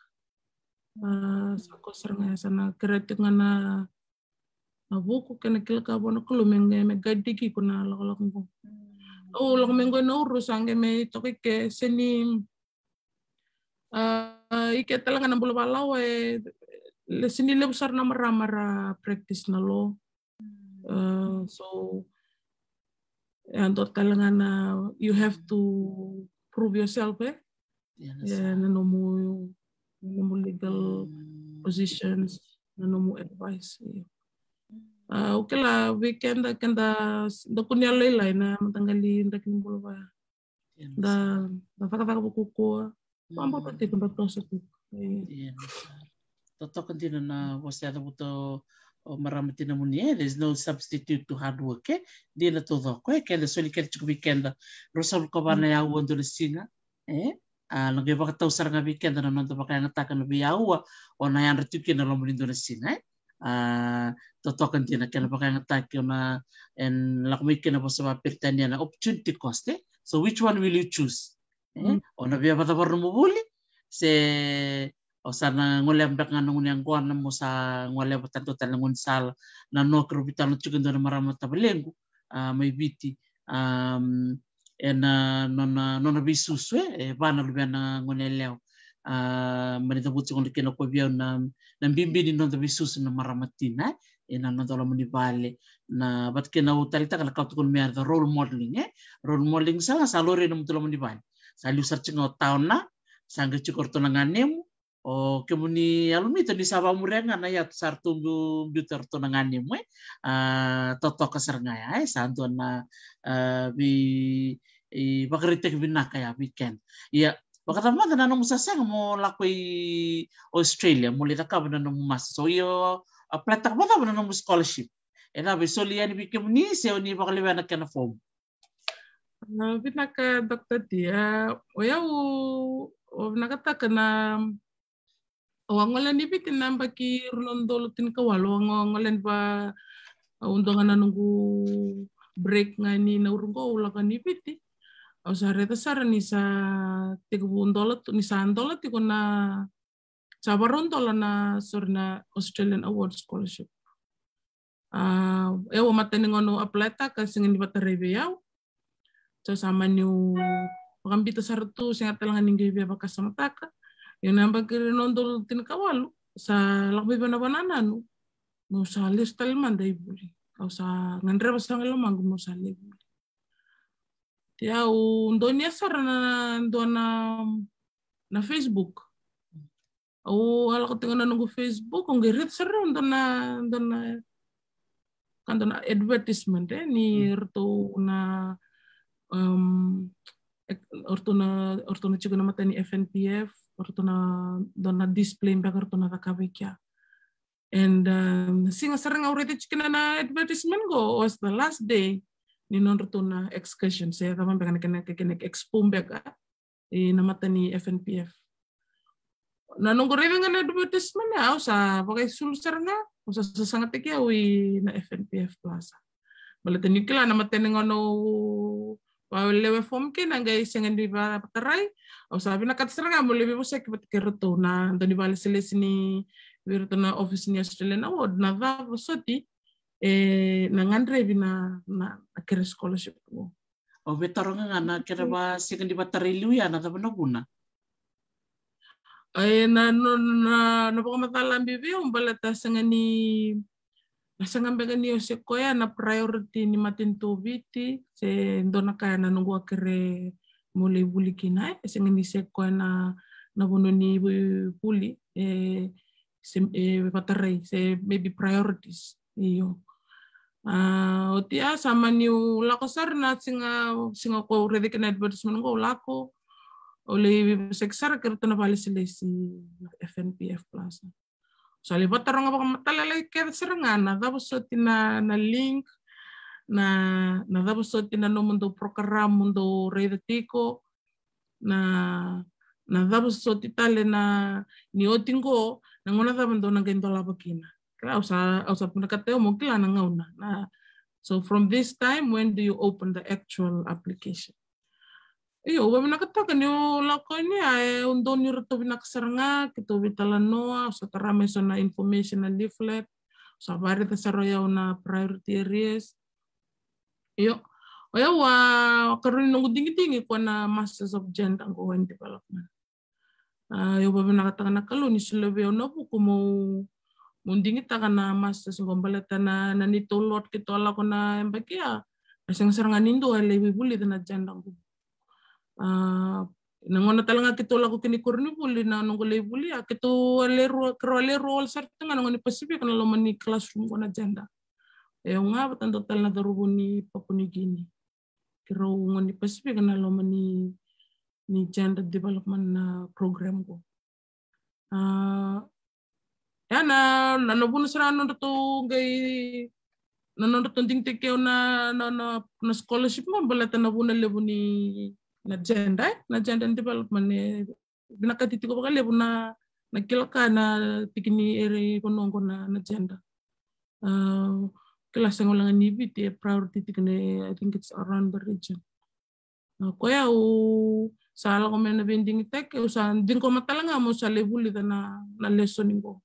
A, sa koya sara ga ya, sa na kerea tiko ga na, na vuku kei na kila ka vua na Kalou me, me guide-taki iko na lakolako qo. Au lako mai qo i Nauru, sa qai mai toka i ke, se ni, a, i ke tale ga na bula vakalawa, e, le, se ni levu sara na marama ra practice na law. A, so, e, dua tale ga na, you have to prove yourself, e? E, na nomu, na nomu legal positions, na nomu advice, io. A, au kila vei keda, keda, da kunea lailai na mataqali draki ni bula vaya. Da, da cakacaka vakaukaua. Vabauta tiko, da toso tiko. Io. Totoka dina na vosa e cavuta o marama tinamuni, e, there's no substitute to hard work, e. Dina taucoko, e, keda soli keda tiko vei keda. Ruasagavulu ka va na aua dua na siga, e. A, na qai vakatau sara ga vei keda na noda vakayagataka na veiaua o na yadra tiko kina loma ni dua na siga, e. A, totoka dina kena vakayagataki o na, e, lako mai kina vosa vakaperitania na opportunity cost, e. So which one will you choose? E, o na via vakacavara nomu vuli, se o sa na goleva beka ga na gunu yaqona mo sa goleva tale dua tale na gaunisala. Na noqu, rau veitalanoa tiko e dua na marama tavalequ, a, mai Viti, a, ena nona, nona veisusu, e, e va na luvena goneyalewa. A, mani cavuti tiko kina o koya vei au na, na bibi ni noda veisusu na marama tina, e, ena noda loma ni vale. Na vata kei na, au taleitaka na ka au tukuna mai ya, the role modeling, e. Role modeling sara ga sa laurai na nomutou loma ni vale. Sa liu sara tiko ga o taona, sa qai tiko o ratou na ganemu, o kemuni alumita ni sa vakamuria ga na yatu sa ratou biu, biuta ratou na ganemu, e. A, totoka sara ga ya, e, sa dua na, a, vei, e, vakaraitaki vinaka ya vei keda. Ia, vakacava mada na nomu sasaga mo lako i Australia mo lai cakava na nomu masters? O io apply-taka vakacava na nomu scholarship? E cava, e soli yani vei kemuni se o ni vakalewena na kena form? A, vinaka Doctor T. A, o yau, au vinakataka na, au a gole yani Viti na yabaki rua na udolu tinikawalu, au a gole yani va, au dua ga na noqu break ga ni Nauru qo, au lako yani Viti. Au sa raica sara ni sa tekivu dola tu, ni sa dola tiko na, sa varau dola na, sorry, na Australian Award Scholarship. A, e, au a matani gauna au apply-taka, sega ni vatarai vei au. So sa maniu vakabita sara tu, sega tale ga ni qai via vakasamataka. Ia na yabaki rua na udolu tinikawalu, sa lako vei au na vakanananu meu sa lesu tale mada i vuli. Au sa gadreva sara ga e lomaqu meu sa lai vuli. Ia au donuya sara na dua na, na Facebook. Au a lako tiko na noqu Facebook, au qai raica sara dua na, dua na, ka dua na advertisement, e, ni ratou na, um, ek-, o ratou na, o ratou na tiko na mata ni F N P F, o ratou na, dua na display beka ratou na cakava i kea. And, um, siga sara ga au raica tiko kina na advertisement qo, was the last day ni nodratou na excursion, se cava beka na kena, kena expo beka, e, na mata ni F N P F. Na noqu raica ga na advertisement, au sa vakaisulu sara ga, au sa sasagataki au i na F N P F Plaza. Baleta niu kila na mata ni gauna au vakalewe form kina qai sega ni vakatarai, au sa vinakata sara ga meu lai veivosaki vata kei ratou na dau ni vakalesilesi ni vei ratou na office ni Australian Award, na cava soti e na gadrevi na, na, na kere scholarship qo. Au via taroga ga na kena va sega ni vakatarai liu ya, na cava na vuna? E, na, na, na, na vakamacala bibi vei au baleta sega ni, na sega beka ni o se koya na priority ni matanitu o Viti, se dua na ka ya na noqu a kere meu lai vuli kina, e sega ni se koya na, na vanua ni vu-, vuli, e, se, e, vakatarai, se maybe priorities. Io. A, oti ya sa maniu lako sara na siga, siga ko raica kina advertisement qo, au lako, au lai veivosaki sara kei ratou na vakalesilesi F N P F Plaza. Sa lai vakataroga vakamacalataki kece sara ga na cava soti na, na link, na, na cava soti na nomudou program mo dou raica tiko, na, na cava soti tale na, ni oti qo, Na gauna cava dou na qai dolava kina? Kila, au sa, au sa vinakata au mo kila na gauna. Na, so from this time, when do you open the actual application? Io, au vinakataka niu lako yani, a, e, au dau ni ratou vinaka sara ga, keitou veitalanoa, au sa tara mai so na information na leaflet, au sa vareta sara o yau na priority areas. Io, o yau a karua ni noqu digidigi ko na Masters of Gender and Development. A, au vavinakataka na Kalou ni solia vei au na vuku mo, mo digitaka na masters qo baleta na, na neitou load keitou a lako na yabaki ya. A sega sara ga ni dua e lai veivulica na gender qo. A, na gauna tale ga keitou lako kina i koronivuli na noqu lai vuli, a keitou a lai rua, keirau a lai rua wale sara tu ga na gone ni Pacific na loma ni classroom qo na gender. E au ga vata dua tale na cauravou ni Papua New Guinea. Keirau gone ni Pacific na loma ni, ni gender development na program qo. A, ya na, na, na vuna sara nodratou qai, na nodratou digitaki au na, na, na, na scholarship qo baleta na vuna levu ni na gender, e, na gender development e vinakati tiko vakalevu na, na kila ka na tiki ni area i vanua qo na, na gender. A, kila sega wale ga ni Viti e priority tiko na, I think it's around the region. A, koya au sa lako mai na veidigitaki, au sa digoma tale ga mo sa lai vulica na, na lesoni qo.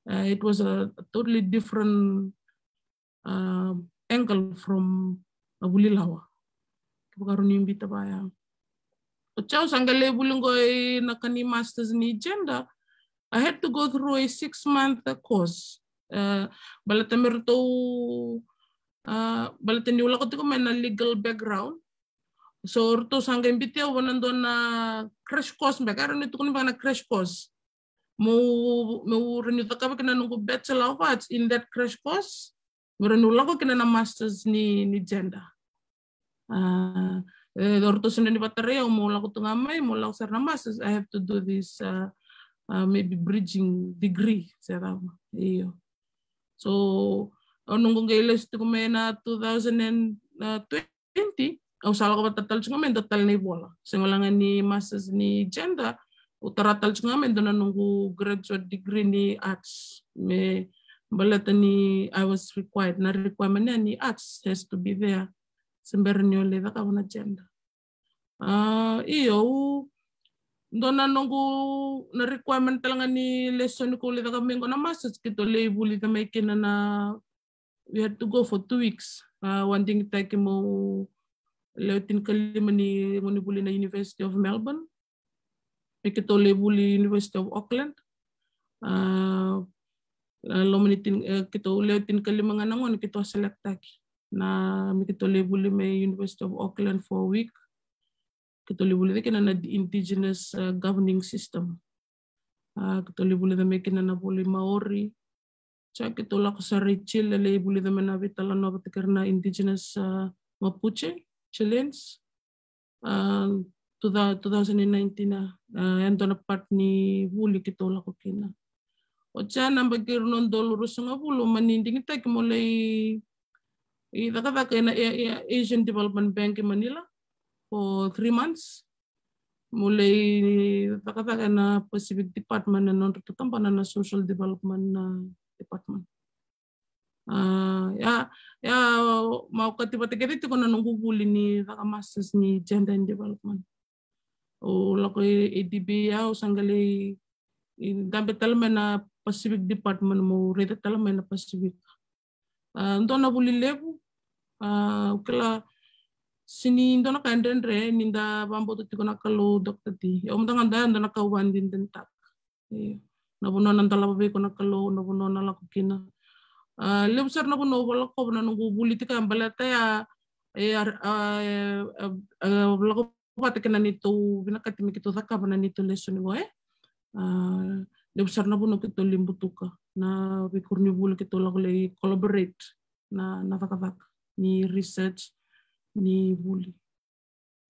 A, it was a, a totally different, um, angle from na vuli lawa. Kevaka rau ni bita vaya. Oti au sa qai lai vuli qo i na ka ni masters ni gender, I had to go through a six month course. A, baleta me ratou, a, baleta niu lako tiko mai na legal background. So ratou sa qai biuti au vua na dua na crash course beka, era ni tukuni beka na crash course. Mo, mo rawa niu cakava kina na noqu Bachelor of Arts in that crash course. Me rawa niu lako kina na masters ni, ni gender. A, e, o ratou sa ni vatarai au mo lako tu ga mai, mo lako sara na masters, I have to do this, a, a, maybe bridging degree, se cava. Io. So au noqu qai lesu tiko mai na two thousand and twenty, au sa lako vata tale tiko ga mai dua tale na ivola. Sega wale ga ni masters ni gender, au tara tale tiko ga mai dua na noqu graduate degree ni arts. Me baleta ni I was required, na requirement ya ni arts has to be there se bera ni o lai cakava na gender. A, io, au, dua na noqu, na requirement tale ga ni lesoni ko lai cakava mai qo na masters, keitou lai vulica mai kina na, we had to go for two weeks. A, au a digitaki meu lewe tinikalima ni gone ni vuli na University of Melbourne. Me keitou lai vuli University of Auckland. A, a, loma ni tin, e, keitou lewe tinikalima ga na gone keitou a selecttaki. Na, me keitou lai vuli mai University of Auckland for a week. Keitou lai vulica kina na indigenous, a, governing system. A, keitou lai vulica mai kina na vuli Maori. Sa keitou lako sara i Chile, lai vulica mai na veitalanoa vata kei ira na indigenous, a, Mapuche, Chileans. A, two thousand, two thousand and nineteen, a, a, e dua na part ni vuli keitou lako kina. Oti ya na yabaki rua na udolu ruasagavulu, mani digitaki meu lai cakacaka ena, e, e, Asian Development Bank i Manila for three months. Meu lai cakacaka ena Pacific Department, na nodratou tabana na Social Development, a, Department. A, ya, ya, mai okati vata kece tiko na noqu vuli ni caka masters ni gender and development. Au lako i A D B, au sa qai lai dabe tale mai na Pacific Department, meu raica tale mai na Pacific. A, dua na vuli levu, a, au kila sega ni dua na ka e dredre ni da vakabauta tiko na Kalou, Doctor T. Au mada ga dua, dua na ka au vakadinadinataka. Io. Na vanua na dolava vei iko na Kalou, na vanua na lako kina. A, levu sara na vanua au vakalakova na noqu vuli tiko ya baleta ya, e, a, a, a, a, lako vata kei na neitou vinakati me keitou cakava na neitou lesoni qo, e. A, levu sara na vanua keitou lai butuka na veikoronivuli keitou lako lai collaborate na, na cakacaka ni research ni vuli.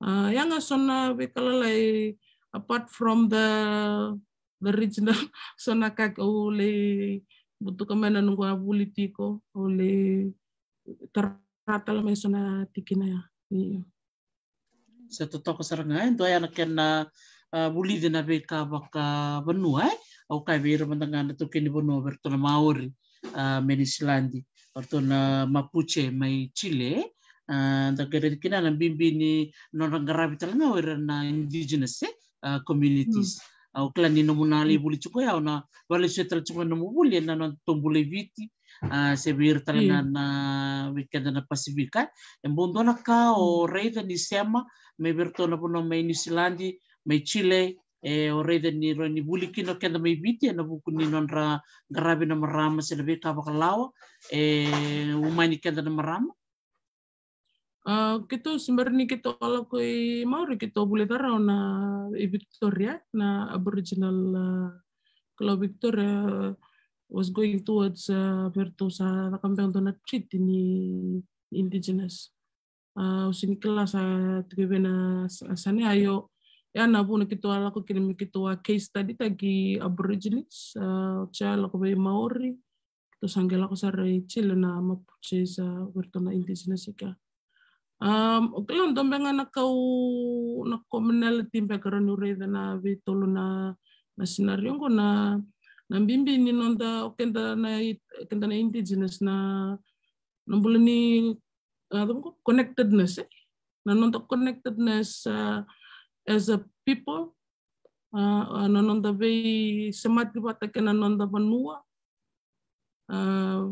A, ya ga so na veika lalai, apart from the, the regional, so na ka au lai butuka mai na noqu a vuli tiko, au lai tara tale mai so na tikina ya. Io. Sa totoka sara ga, e dua ya na kena, a, vulici na veika vakavanua, e? au kaya vei ira mada ga na taukei ni vanua vei iratou na Maori, a, mai Niusiladi, o iratou na Mapuche mai Chile. A, da qai raica kina na bibi ni nodra qaravi tale ga o ira na indigenous, e, a, communities. Au kila ni nomu na lai vuli tiko ya, o na valesu tale tiko na nomu vuli ena noda tou bula i Viti, a, se vei ira tale ga na, vei keda na Pasifika. E bau dua na ka o raica ni sema mai vei iratou na vanua mai Niusiladi, mai Chile, e, o raica ni rawa ni vuli kina o keda mai Viti ena vuku ni nodra qaravi na marama se na veika vakalawa e umani keda na marama. A, keitou se bera ni keitou a lako i Maori, keitou vulica rawa na i Victoria, na Aboriginal, a, Kalou Victoria was going towards, a, vei iratou sa caka beka dua na treaty ni indigenous. A, au sega ni kila sa tiko vei na sa, sa ne aio. Ia na vuna keitou a lako kina me keitou a case study taki Aborigines, a, oti a lako vei Maori. Keitou sa qai lako sara i Chile na Mapuches, a, vei iratou na indigenous i kea. Um, o kila dua beka ga na kau na commonality beka rawa niu raica na veitolu na, na scenario qo na, na bibi ni noda, o keda na i-, keda na indigenous na, na bula ni, a, cava qo, connectedness, e? Na noda connectedness, a, as a people, a, a, na noda veisemati vata kei na noda vanua. A,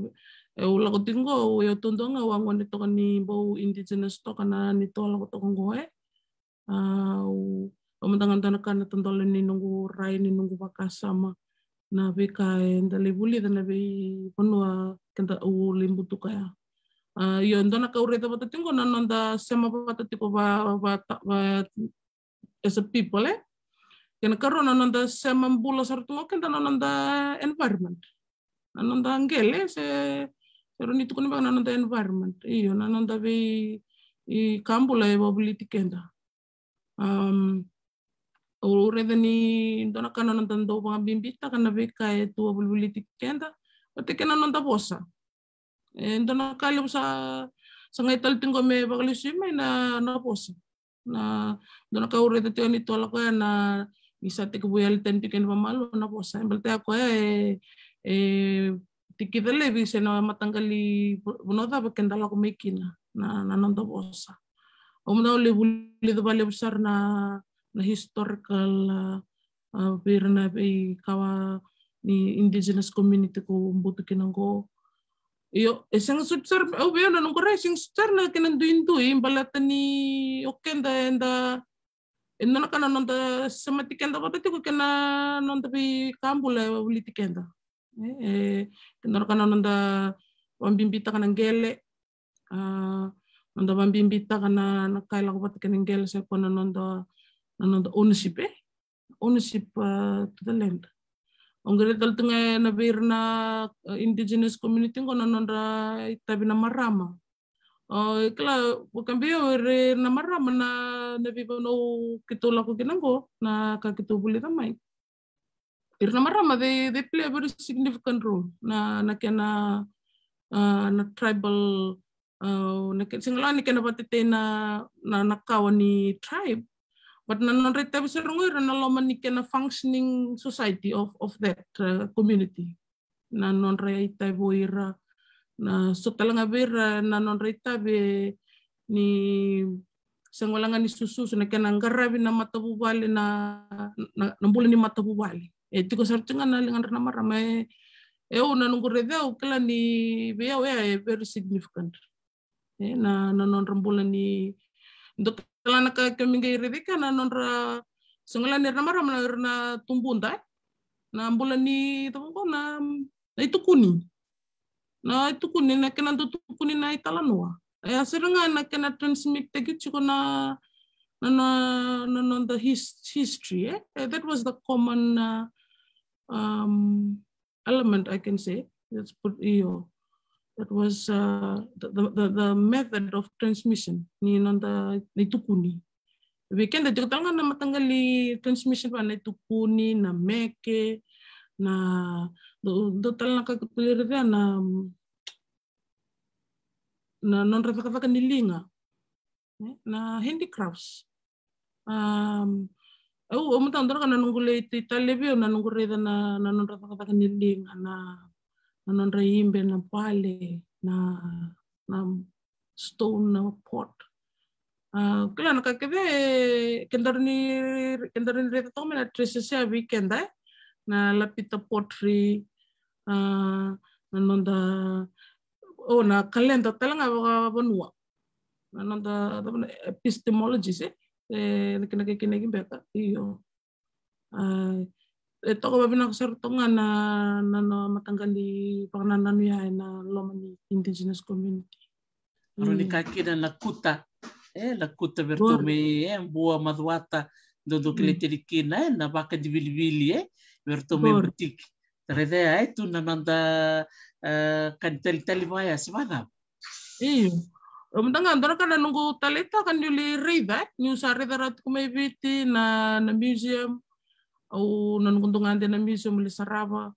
e, au lako tiko qo, au, au taudua ga au a gone toka ni bau indigenous toka na neitou a lako toka qo, e. A, au, au mada ga dua na ka na tadola ni noqu rai, ni noqu vakasama na veika eda lai vulica na veivanua keda au lai butuka ya. A, io, dua na ka au raica vata tiko qo na noda sema vata tiko va, va, va, as a people, e? Kena karua na noda sema bula sara tu ga o keda na noda environment. Na noda qele, se, se rawa ni tukuna beka na noda environment. Io, na noda vei, i ka bula e vakavoliti keda. Um, au raica ni dua na ka na noda dau vakabibitaka na veika e tu vakavoliti keda, vata kei na noda vosa. E dua na ka levu sa, sa qai tale tiko me vakalesui mai na, na vosa. Na, dua na ka au raica tiko ni tola koya na, ni sa tekivu yali tani tiko ena vakamalua na vosa. E baleta ya koya e, e tikica laivi se na mataqali vanua cava keda lako mai kina na, na noda vosa. Au mada au lai vulica vakalevu sara na, na historical, a, a, vei ira na veikawa ni indigenous community ko butu kina qo. Io, e sega soti sara, au vei au na noqu rai, e sega soti sara na kena duidui, baleta ni o keda eda, e dua na ka na noda semati keda vata tiko kei na noda veika bula e voliti keda. E, e, e dua na ka na noda vakabibitaka na qele, a, noda vakabibitaka na, na ka e lako vata kei na qele, se ko na noda, na noda ownership, e? Ownership, a, to the land. Au qai raica tale tu ga na vei ira na, a, indigenous community qo na nodra itavi na marama. O, e kila, vakabibi o ira na marama na, na veivanua keitou lako kina qo, na ka keitou vulica mai. Ira na marama, they, they play a very significant role. Na, na kena, a, na tribal, a, na kena, sega la ni kena vatetei na, na, na kawa ni tribe, but na nodra itavi sara qo ira na loma ni kena functioning society of, of that, a, community. Na nodra itavi o ira, na so tale ga vei ira, na nodra itavi ni sega wale ga ni sususu, na kena qaravi na matavuvale, na, na, na bula ni matavuvale. E tiko sara tiko ga na ligadra na marama, e, e au na noqu raici au kila ni vei au e, e very significant. E, na, na nodra bula ni, dua tale na ka keimami qai raici kina na nodra, sega la ni ira na marama, na ira na tubuda, e. Na bula ni, cava qo na, na itukuni. Na itukuni, na kena dau tukuni na italanoa. E, a sara ga na kena transmit taki tiko na, na, na, na, na the his-, history, e. E, that was the common, a, um, element, I can say. Let's put, io. That was, uh, the, the, the, the method of transmission. Ni noda, ni tukuni. Vei keda tiko tale ga na mataqali transmission va na itukuni, na meke, na, dua, dua tale na ka keitou lai raica na, na nodra cakacaka ni liga. E, na handicrafts. Um, Au, au mada dua na ka na noqu lei talevi, au na noqu raica na, na nodra cakacaka ni liga, na, na nodra ibe, na pale, na, na stone, na pot. A, kila na ka kece, keda ni, keda ni raica toka mai na treasures ya vei keda, e? Na lapita pottery, a, na noda, o, na kaleda tale ga vakavanua. Na noda, na epistemologies, e? E, na kena kekina ki beka, io. A, e toka vavinaka sara toka ga na, na, na mataqali vakanananu ya ena loma ni indigenous community. Aro ni ka kina na kuta, e, na kuta vei ratou mai, e, Bua, Macuata, dodonu kilai tani kina, e, na vakadivilivili, e, vei ratou mai Butiki. Tarai cea, e, tu na noda, e, ka ni talitali vaya, se vacava. Io. O mada ga, dua na ka na noqu taleitaka niu lai raica, e, niu sa raica rawa tiko mai Viti na, na museum, au na noqu dua ga de na museum lai sarava,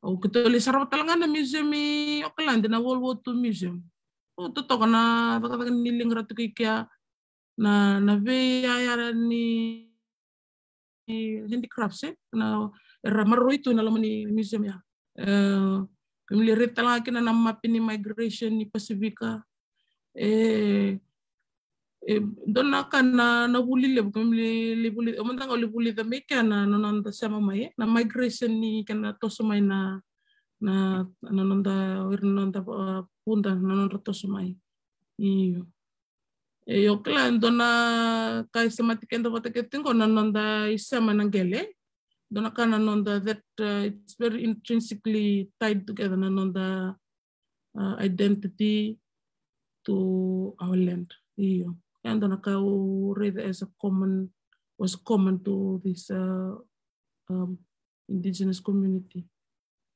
au keitou lai sarava tale ga na museum i Okaladi, na World War Two Museum. O totoka na cakacaka ni liga ra tiko i kea, na, na veiyaya ni handicrafts, e, na, era maroroi tu na loma ni museum ya. E, keimami lai raica tale ga kina na mapi ni migration ni Pasifika. E, e dua na ka na, na vuli levu, keimami lai, lai vuli, o mada ga au lai vulica mai kea na, na noda sema mai, e, na migration ni kena toso mai na, na, na noda, o ira na noda, a, vuda, na nodra toso mai. Io. E, io, kila, dua na ka e semati keda vata kece tiko qo na noda isema na qele. Dua na ka na noda that, uh, it's very intrinsically tied together na noda, uh, identity to our land. Io. E dua na ka au raica as a common, was common to this, uh, um, indigenous community.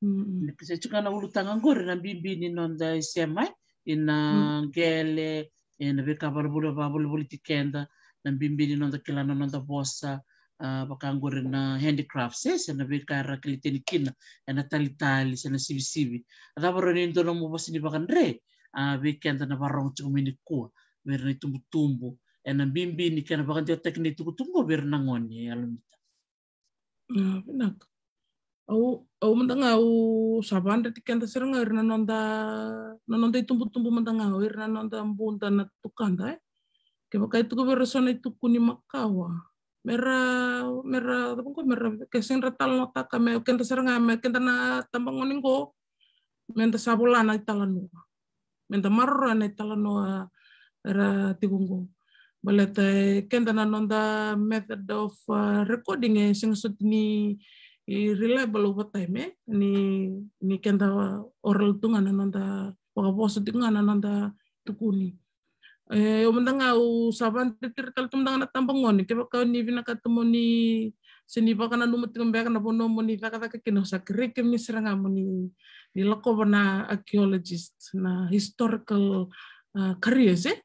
Mm. Ni ka se tiko na ulutaga qori na bibi ni noda isema, e, ina qele, e, na veika vakavolivoli, vakavolivoliti keda, na bibi ni noda kila na noda vosa, a, vaka qori na handicrafts, e, se na veika era kilai tani kina, ena talitali, se na sivisivi. A cava rawa ni dua nomu vosa ni vakadre, a, vei keda na vakarorogo tiko mai nikua, vei ira na itubutubu, ena bibi ni kena vakadewataki na itukutuku qo vei ira na gone, e, Alomita. A, vinaka. Au, au mada ga au sa vakadreti keda sara ga o ira na noda, na noda itubutubu mada ga, o ira na noda buda na tukada, e. Kevaka e tiko vei ira so na itukuni makawa, mera, mera, cava qo, mera, ke sega ni ra talanoataka, me keda sara ga, me keda na tabagone qo, meda sa vola na italanoa. Meda maroroya na italanoa era tiko qo. Baleta e keda na noda method of, uh, recording e sega soti ni, e, reliable over time, e, ni, ni keda oral tu ga na noda vakavosa tiko ga na noda tukuni. E, au mada ga au sa vakadreti ira tale tu mada ga na tabagone, kevaka ni vinakata mo ni, se ni vakananuma tiko beka na vanua mo ni cakacaka kina, au sa kerei kemuni sara ga mo ni, ni lakova na archaeologist, na historical, a, careers, e?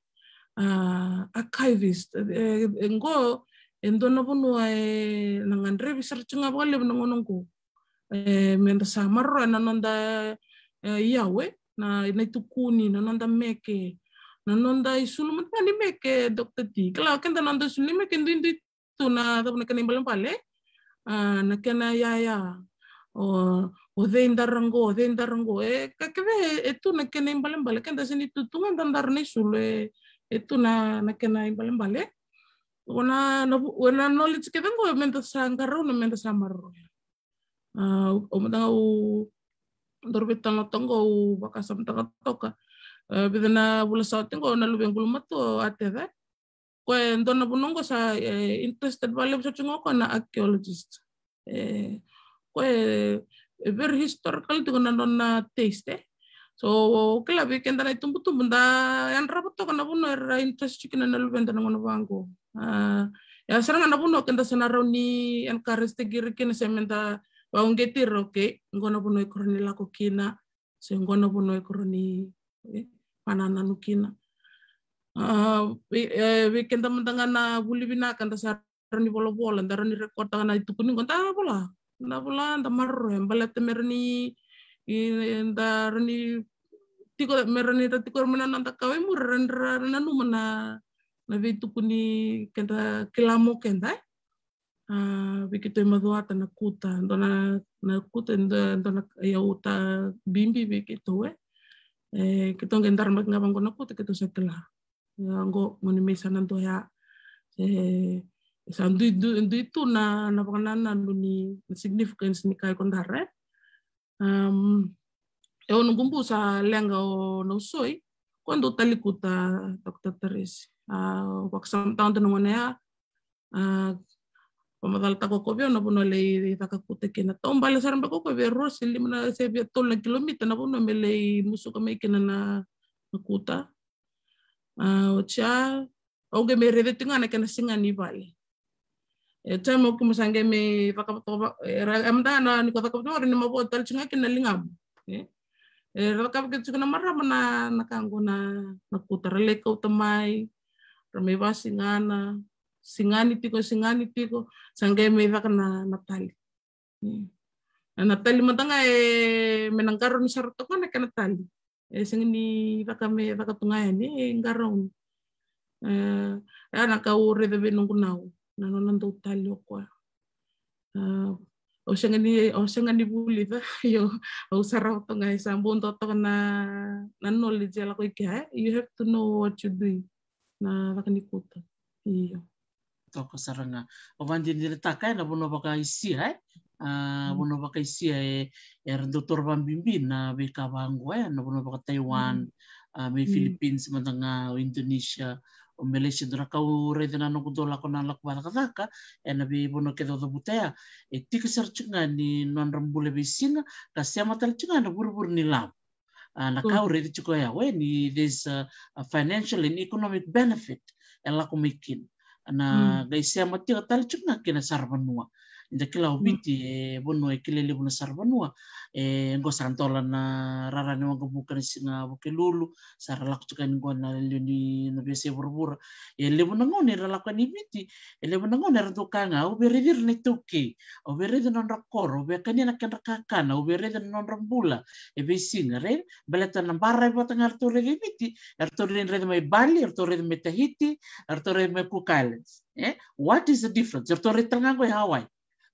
A, archivist, e, e, qo e dua na vanua e na gadrevi sara tiko ga vakalevu na gauna qo. E, meda sa maroroya na noda, e, iyau, e, na, na itukuni, na noda meke, na noda isulu mada ga ni meke, Doctor T. Kila, keda na noda isulu ni meke duidui tu na cava na kena ibalebale, a, na kena iyaya. O, o cei dara qo, o cei dara qo. E, ka kece e tu na kena ibalebale, keda sega ni tu tu ga da dara na isulu, e, e tu na, na kena ibalebale. O na, na vu-, o na knowledge kece qo meda sa qarauna, meda sa maroroya. A, au mada ga au dau veitalanoataka qo, au vakasamataka toka. A, vica na vula sa oti qo na luvequ lomatua o Ateva. Koya e dua na vanua qo sa, e, interested vakalevu sara tiko ga o koya na archaeologist. E, koya e, e very historical tiko na nona taste, e. So, kila vei keda na itubutubu da yadrava toka na vanua era interest tiko kina na luveda na gauna vaqo. A, ya sara ga na vanua keda sa na rawa ni encourage-taki ira kina se meda vakauqeti ira, okay, qo na vanua iko rawa ni lako kina, se qo na vanua iko rawa ni, e, vakanananu kina. A, vei, e, vei keda mada ga na vuli vinaka da sa rawa ni volavola, da rawa ni record-taka na itukuni qo, da vola, da vola, da maroroya, baleta me rawa ni, i, da rawa ni tiko, me rawa ni da tiko mai na noda kawa e muri, ra, ra, ra nanuma na, na veitukuni keda kila mo keda, e. A, vei keitou e Macuata na kuta, dua na, na kuta, dua, dua na, e au ta bibi vei keitou, e. E, keitou qai daramaki ga vaqo na kuta, keitou sa kila. Ia, qo, qo ni mai sa na dua ya. E, sa dui, dui, dui tu na, na vakanananu ni, na significance ni ka e ko dara, e. Um, e o noqu bu sa leqa o Nausoi, ko dau tali kuta, Doctor Teresi. A, vakasamataka dua na gone ya, a, vakamacalataka o koya vei au na vanua e lai caka kuta kina. Taubale sara beka o koya vei rua se lima na se via tolu na kilomita na vanua me lai musuka mai kina na, na kuta. A, oti ya, au qai mai raica tiko ga na kena siga ni vale. E, taim au kemu sa qai mai cakava toka, e, ra, e mada na ni ko cakava toka, ni mavoa tale tiko ga kina na ligamu. E, e, ra cakava kece tiko na marama na, na ka qo na, na kuta, ra lai kauta mai, ra mai vasigana, sigani tiko, sigani tiko, sa qai mai caka na, na tali. Mm. Na tali mada ga e, me na qarauni sara toka na kena tali. E sega ni caka me caka tu ga yani, e qarauni. E, e na ka au raica vei noqu nau, na nona dau tali o koya. A, au sega ni, au sega ni vulica, io, au sarava toka ga, e sa bau dua toka na, na knowledge e lako i kea, e. You have to know what you doing. Na caka ni kuta. Io. Toka sara ga. O vakadinadinataka, e, na vanua vakaisia, e. A, vanua vakaisia, e, era dau toro vakabibi na veika vaqo, e, na vanua vaka Taiwan, a, mai Philippines mada ga, o Indonesia, o Malaysia, dua na ka au raica na noqu dau lako na lako vakacakacaka, e, na veivanua kece au cavuta ya, e, tiko sara tiko ga ni nodra bula veisiga, ka sema tale tiko ga na vurevure ni lavo. A, na ka au raica tiko ya, we ni there's a, a financial and economic benefit e lako mai kina. Na qai sema tiko tale tiko ga kina sara vanua. Ni da kila o Viti e vanua e kilai levu na sara vanua. E qo sa dola na rara ni waqavuka na siga Vukelulu, sa ra lako tiko yani qo na lewe ni na veiyasai vuravura. E levu na gauna era lako yani Viti, e levu na gauna era dau kaya ga, au via raici ira na iTaukei, au via raici na nodra koro, au via kania na kedra kakana, au via raici na nodra bula e veisiga, right? Baleta na baravi vata ga eratou raica i Viti, eratou raica mai Bali, eratou raica mai Tahiti, eratou raica mai Cook Islands. E? What is the difference? Eratou raica tale ga qo i Hawaii.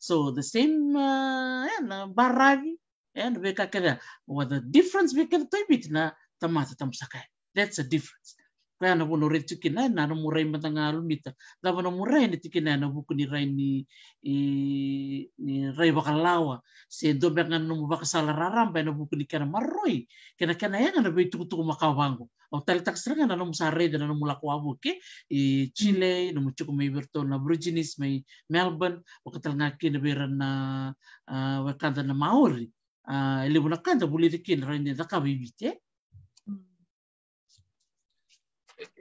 So the same, uh, e, na baravi, e, na veika kece. What the difference vei kedatou i Viti na tamata tabusaka. That's a difference. Koya na vuna au raica tiko kina, e, na nomu rai mada ga Lumita. Cava nomu rai ena tikina ena vuku ni rai ni, i, ni rai vakalawa. Se dua beka ga na nomu vakasala raraba ena vuku ni kena maroroi. Kena, kena yaga na veitukutuku makawa vaqo. Au taleitaka sara ga na nomu sa raica na nomu lako wavoki i Chile, nomu tiko mai vei iratou na Aborigines mai Melbourne, vaka tale ga kina vei ira na, a, wekada na Maori. A, e levu na ka da vulica kina, ra ni cakava i Viti, e?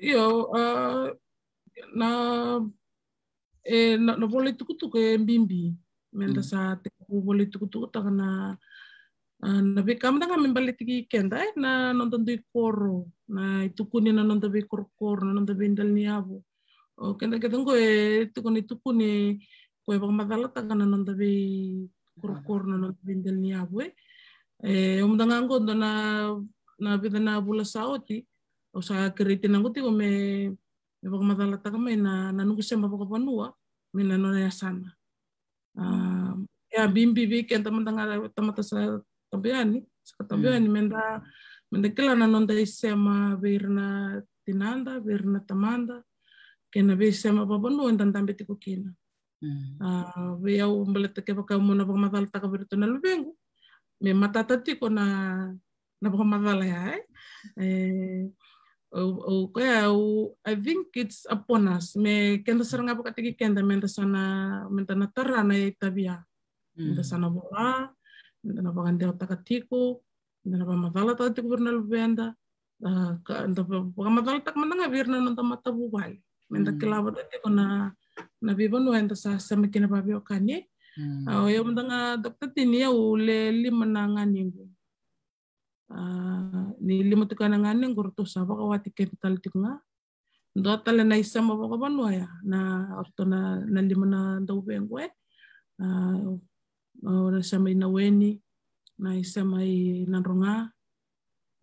Io, a, na, e, na, na vola itukutuku e bibi. Meda sa tekivu vola itukutukutaka na, a, na veika mada ga me baleti keda, e, na noda dui koro, na itukuni na noda veikorokoro, na noda veidela ni yavu. O keda kece qo e tiko na itukuni ko e vakamacalataka na noda veikorokoro, na noda veidela ni yavu, e. E, au mada ga qo dua na, na vica na vula sa oti, au sa kerei tinaqu tiko me, me vakamacalataka mai na, na noqu sema vakavanua mai na nona yasana. A, e a bibi vei keda mada ga tamata sa tabu yani, sa ka tabu yani, meda, meda kila na noda isema vei ira na tinada, vei ira na tamada, kei na veisema vakavanua eda dabe tiko kina. A, vei au baleta kevaka au mo na vakamacalataka vei iratou na luvequ, me matata tiko na, na vakamacala ya, e? E, au, au, koya au, I think it's upon us. Me keda sara ga vakataki keda, meda sa na, meda na tara na itavi ya. Meda sa na vola, meda na vakadewataka tiko, meda na vakamacalataka tiko vei ira na luveda, a, ka, da va-, vakamacalataka mada ga vei ira na noda matavuvale. Meda kila vata tiko na, na veivanua eda sa sema kina vakaveiwekani. A, o yau mada ga, Doctor Tini, au le lima na ganequ. A, ni lima tiko na ganequ, ratou sa vakawati kece tale tiko ga. Dua tale na isema vakavanua ya, na, o ratou na, na lima na dauvequ, e. A, o na isema i Naweni, na isema i Nadroga,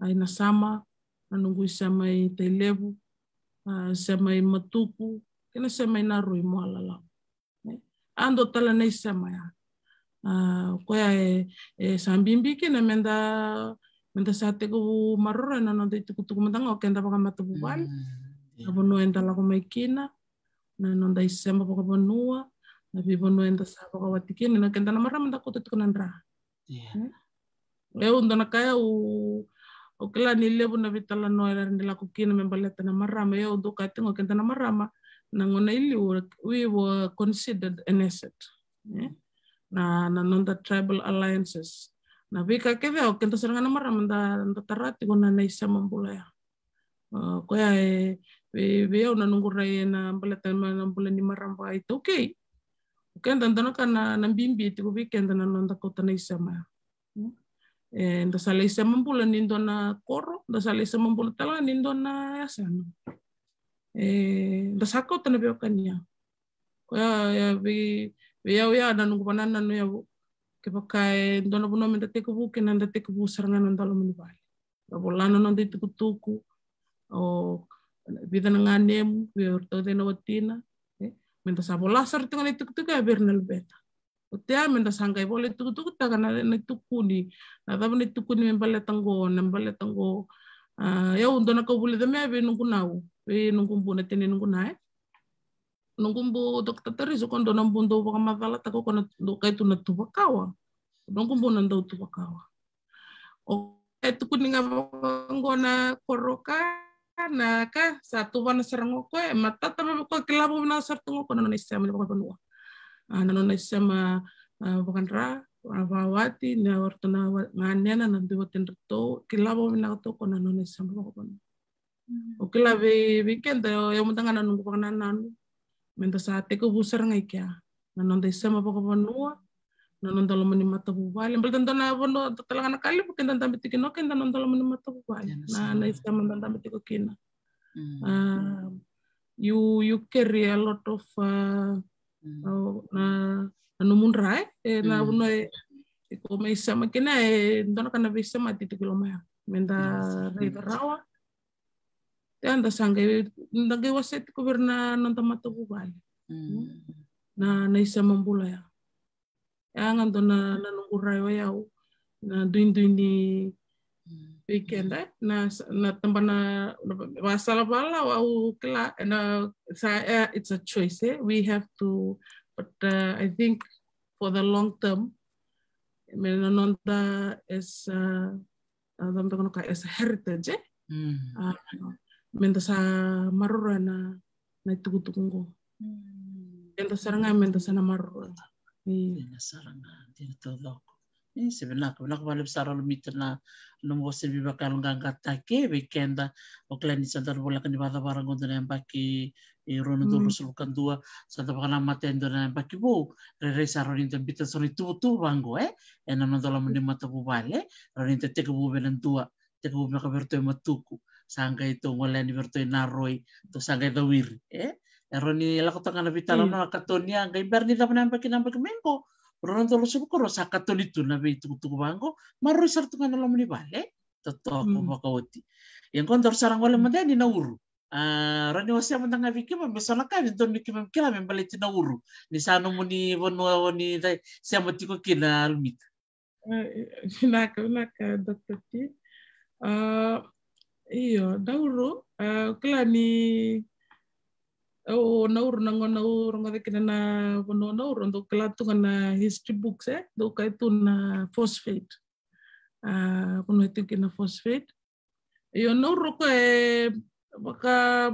a, i Nasama, na noqu isema i Tailevu, a, isema i Matuku, kei na isema i Naroi, Moalalau. E? a dua tale na isema ya. A, koya e, e sa bibi kina meda, meda sa tekivu maroroya na noda itukutuku mada ga o keda vakamatavuvale. Na vanua eda lako mai kina, na noda isema vakavanua, na veivanua eda sa vakawati kina, na keda na marama da kauta tiko na dra. E, au dua na ka au, au kila ni levu na veitalanoa era ni lako kina me baleta na marama, e, au dau kaya tiko o keda na marama, na gauna i liu, we were considered an asset. E? Na, na noda tribal alliances. Na veika kece o keda sara ga na marama da, da tara tiko na, na isema bula ya. A, koya e, vei, vei au na noqu rai ena baleta na, na bula ni marama vakaiTaukei. O keda dua na ka na, na bibi tiko vei keda na noda kauta na isema ya. E, da sa lai sema bula ni dua na koro, da sa lai sema bula tale ga ni dua na yasana. E, da sa kauta na veiwekani ya. Koya, ya, vei, vei au ya na noqu vanananu ya, kevaka e dua na vanua meda tekivu kina, da tekivu sara ga na noda loma ni vale. Da vola na noda itukutuku, o vica na ganemu, vei iratou cei na watina, e? Meda sa vola sara tiko na itukutuku ya vei ira na luveda. Oti ya meda sa qai vola itukutukutaka na, na itukuni, na cava na itukuni me baleta qo, na baleta qo. A, e au dua na ka au vulica mai ya vei noqu nau, vei noqu bu na tini noqu na, e? Noqu bu Doctor Tariso, ko dua na bu dau vakamacalataka ko na dau kaya tu na tuvakawa. Noqu bu na dau tuvakawa. O e tukuni ga vaqo na koro ka, na ka sa tuvana sara ga o koya, e matata me vaka o kila vakavinaka sara tu ga o koya na nona isema ni vakavanua. A, na nona isema, a, vakadra, a, vakawati, na o ratou na wa-, ganena, na dui watina ratou, kila vakavinaka tu o koya na nona isema vakavanua. O kila vei, vei keda, o yau mada ga na noqu vakanananu. Meda sa tekivu sara ga i kea. Na noda isema vakavanua, na noda loma ni matavuvale. Baleta dua na vanua, dua tale ga na ka levu keda dabe tiko kina, o keda noda loma ni matavuvale. Na, na isema da dabe tiko kina. A, you, you carry a lot of, a, a, na, na nomu dra, e? E, na vanua e, e ko mai sema kina, e dua na ka na veisemati tiko i loma ya. Meda raica rawa. Te da sa qai, da qai wasea tiko vei ira na noda matavuvale. Na, na isema bula ya. Ya ga dua na, na noqu rai o yau. Na duidui ni vei keda, na, na tabana, na vakasalavala au kila, na sa, e, it's a choice, e. We have to, but, uh, I think for the long term, me na noda as, uh, a, cava beka na ka, as a heritage, e? A, meda sa maroroya na, na itukutuku qo. Eda sara ga meda sa na maroroya. Io. Dina sara ga, dina taucoko. E, se vinaka, vinaka vakalevu sara Lumita na, na nomu vosa ni veivakayaloqaqataki vei keda. O kila ni sa da voleka ni vakacavara qo dua na yabaki e rua na udolu ruasagavulu ka dua, sa da vakanamata e dua na yabaki vou, rairai sa rawa ni da biuta so na ituvatuva qo, e, ena noda loma ni matavuvale, rawa ni da tekivu vei na dua, tekivu beka vei iratou e Matuku, sa qai tou gole yani vei iratou e Naroi, tou sa qai cawiri, e. E rawa ni lako toka ga na veitalanoa, na katoni ya, qai bera ni cava na yabaki, na yabaki mai qo, rua na udolu ruasagavulu ka rua sa katoni tu na veitukutuku vaqo, maroroi sara tu ga na loma ni vale, e, totoka vakaoti. Ia qo daru sa ra gole mada yani Nauru. A, rawa ni o sema mada ga vei keimami me so na ka e dodonu me keimami kila me baleti Nauru, ni sa nomuni vanua o ni sema tiko kina, Lumita. A, vinaka, vinaka, Doctor T. A, io, Nauru, a, kila ni, o Nauru, na gauna au rogoca kina na vanua o Nauru, dau kila tu ga na history books, e, dau kaya tu na phosphate. A, vanua e tiko kina phosphate. Io, Nauru o koya e vaka,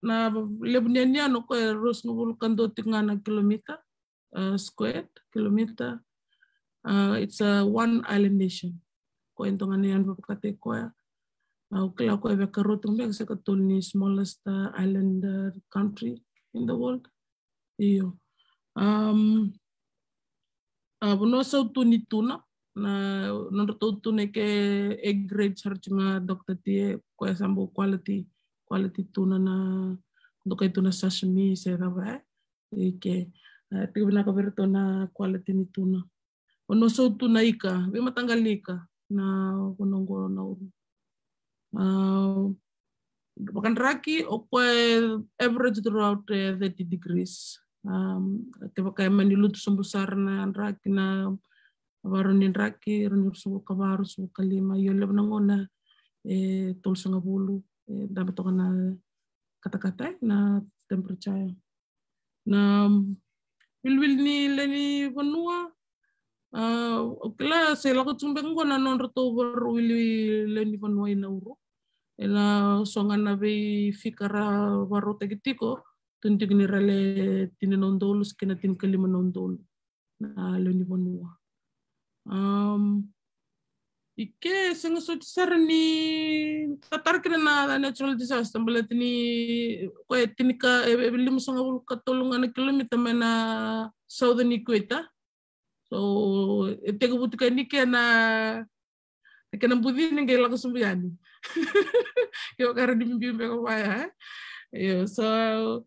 na levu ni yanuyanu o koya e ruasagavulu ka dua tiko ga na kilomita, a, squared kilomita. A, it's a one island nation. Koya e dua ga na yanuyanu vakataki koya. A, au kila o koya e vaka rua tiko beka se ka tolu ni smallest, a, island, a, country in the world. Io. Am, a, vanua sautu ni tuna, na nodratou tuna e ke A grade sara tu ga, Doctor T, e koya sa bau quality, quality tuna, na dokai tuna sashimi se cava, e. E ke, a, tiko vinaka vei iratou na quality ni tuna. Vanua sautu na ika, veimataqali ika, na vanua qo Nauru. A, vakadraki o koya e average throughout, e, thirty degrees. Um, kevaka e mani lutu sobu sara na draki, na vakarau ni draki, rau ni ruasagavulu ka va, ruasagavulu ka lima, io levu na gauna e tolusagavulu, e dabe toka na katakata, e, na temperature. Na wiliwili ni lewe ni vanua, a, au kila se lako tiko beka qo na nodratou vakarau wili lewe ni vanua i Nauru. Ena so ga na veifika ra vakarautaki tiko, tu tiko ni ra le tini na udolu se kei na tinikalima na udolu na lewe ni vanua. Um, i ke sega soti sara ni tatara kina na natural disaster, baleta ni koya e tinika, e, e limasagavulu ka tolu ga na kilomita mai na southern equator. So e tekivu tiko yani ke na, ke na buci ni qai lako sobu yani. Io, ka ra ni biu beka vaya, e? Io, so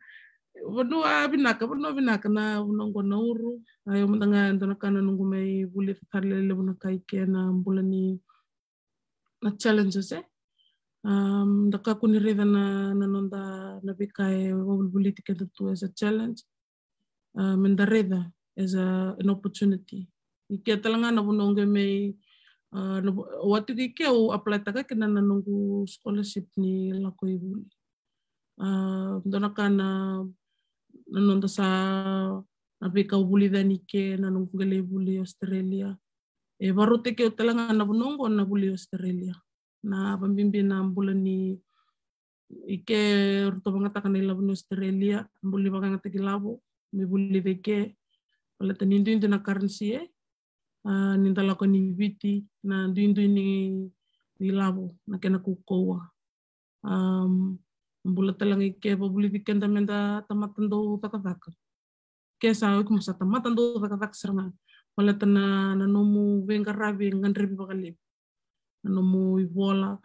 vanua vinaka, vanua vinaka na vanua qo Nauru. A, io mada ga e dua na ka na noqu mai vulica tale levu na ka i ke na bula ni, na challenges, e. Um, da kakua ni raica na, na noda, na veika e vavolivoliti keda tu as a challenge. A, me da raica as a, an opportunity. I ke tale ga na vanua qo mai, a, na, au a tiko i ke au apply taka kina na noqu scholarship ni lako i vuli. A, dua na ka na, na noda sa, na veika au vulica yani i ke na noqu qai lai vuli i Australia. E vakarautaki au tale ga na vanua qo na vuli i Australia. Na vabibi na bula ni i ke, ratou vagataka na ilavo ni Australia, bula ni vakayagataki lavo me vulica i ke. Baleta ni duidui na currency, e, a, ni da lako ni Viti, na duidui ni, ni lavo, na kena kaukauwa. Um, bula tale ga i ke vavulici keda me da tamata dau cakacaka. Ke sa, o iko mo sa tamata dau cakacaka sara ga. Baleta na, na nomu veiqaravi e gadrevi vakalevu. Na nomu ivola.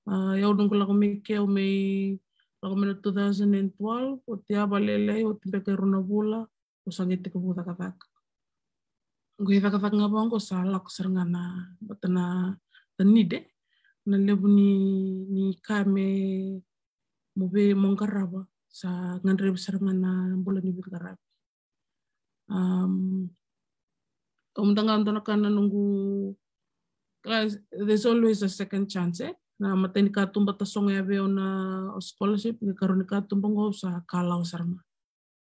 A, au noqu lako mai ke, au mai lako mai na two thousand and twelve, oti a vakalailai, oti beka e rua na vula, au sa qai tekivu cakacaka. Qai cakacaka ga vaqo sa lako sara ga na, baleta na, na need, e, na levu ni, ni ka me, mo vei, mo qarava, sa gadrevi sara ga na bula ni veiqaravi. Um, au mada ga dua na ka na noqu, there's always a second chance, e? Na imatai ni katuba tasogo ya vei au na scholarship, na ikarua ni katuba qo au sa kalawa sara ga.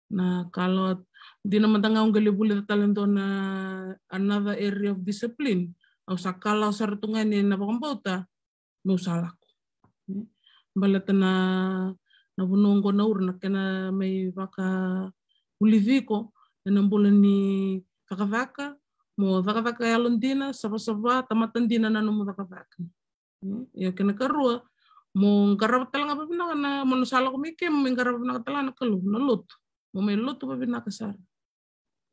Na kalawa, dina mada ga au qai lai vulica tale dua na another area of discipline. Au sa kalawa sara tu ga yani na vakabauta meu sa lako. Baleta na, na vanua qo Nauru na kena mai vakavulici iko ena bula ni cakacaka, mo cakacaka yalodina, savasava, tamata dina na nomu cakacaka. Io, kena ikarua, mo qarava tale ga vavinaka na, mo na sa lako mai ke, mo mai qarava vinaka tale ga na Kalou, na lotu. Mo mai lotu vavinaka sara.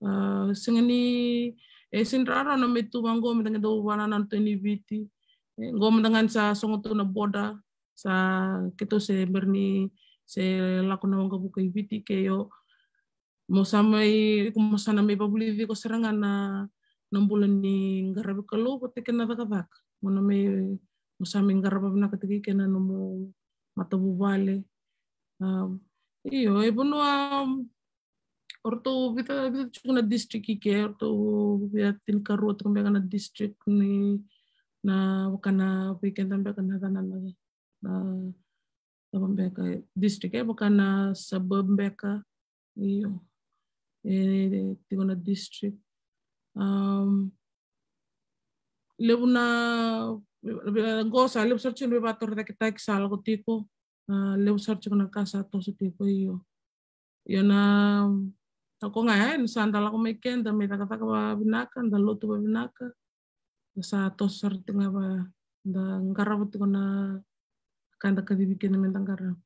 A, sega ni, e sega ni rawarawa na mai tu vaqo me da qai dau vakanananu tu i Viti. E, qo mada ga ni sa sogo tu na border, sa keitou se bera ni se lako na waqavuka i Viti ke, io, mo sa mai, iko mo sa na mai vavulici iko sara ga na, na bula ni qaravi Kalou vata kei na cakacaka. Mo na mai, mo sa mai qarava vinaka tiko i ke na nomu matavuvale. A, io, e vanua, o ratou vica, vica tiko na district i ke, o ratou via tinikarua tiko beka na district ni, na vaka na vei keda beka na cana na, na, na cava beka district, e vaka na suburb beka, io. E tiko na district. Um, levu na, qo sa levu sara tiko na veivakatorocaketaki sa lako tiko. A, levu sara tiko na ka sa toso tiko, io. Io na, na ko ga, e, ni sa da lako mai ke, da mai cakacaka vavinaka, da lotu vavinaka, da sa toso sara tiko ga va, da qarava tiko na ka da kacivi kina me da qarava.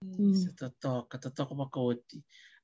Mm. Sa totoka, totoka vakaoti.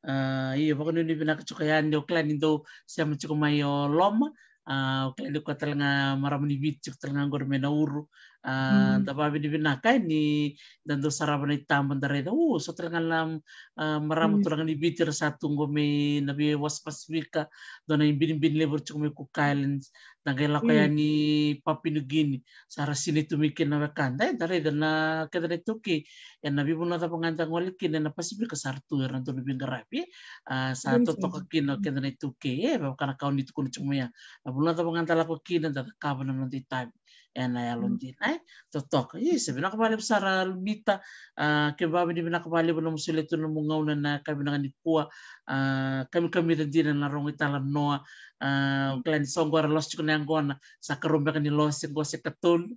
A, io, vakanuinui vinaka tiko yani, au kila ni dou sema tiko mai o Loma. A, au kila ni koya tale ga marama ni Viti tiko tale ga qori mai Nauru. A, da vavinavinaka ni da dau sarava na itaba da raica, u, so tale ga na, a, marama turaga ni Viti ra sa tu qo mai na veiwasa Pasifika, dua na ibinibini levu ra tiko mai Cook Islands, da qai lako yani Papua New Guinea, sa ra sinai tu mai kina na wekada. E, da raica na keda na iTaukei, ena veivanua cava ga da gole kina ena Pasifika sa ra tu era dau na veiqaravi. A, sa totoka kina o keda na iTaukei, e, vaka na ka o ni tukuna tiko mai ya. Na vanua cava ga da lako kina da cakava na noda itavi ena yalodina, e. Totoka. Isa, vinaka vakalevu sara Lumita. A, keimami vakavinavinaka vakalevu na nomu solia tu na nomu gauna na yakavi vinaka nikua. A, kamikamica dina na rogo italanoa. A, o kila ni so qo era lose tiko na yaqona, sa karua beka ni lose qo se katolu.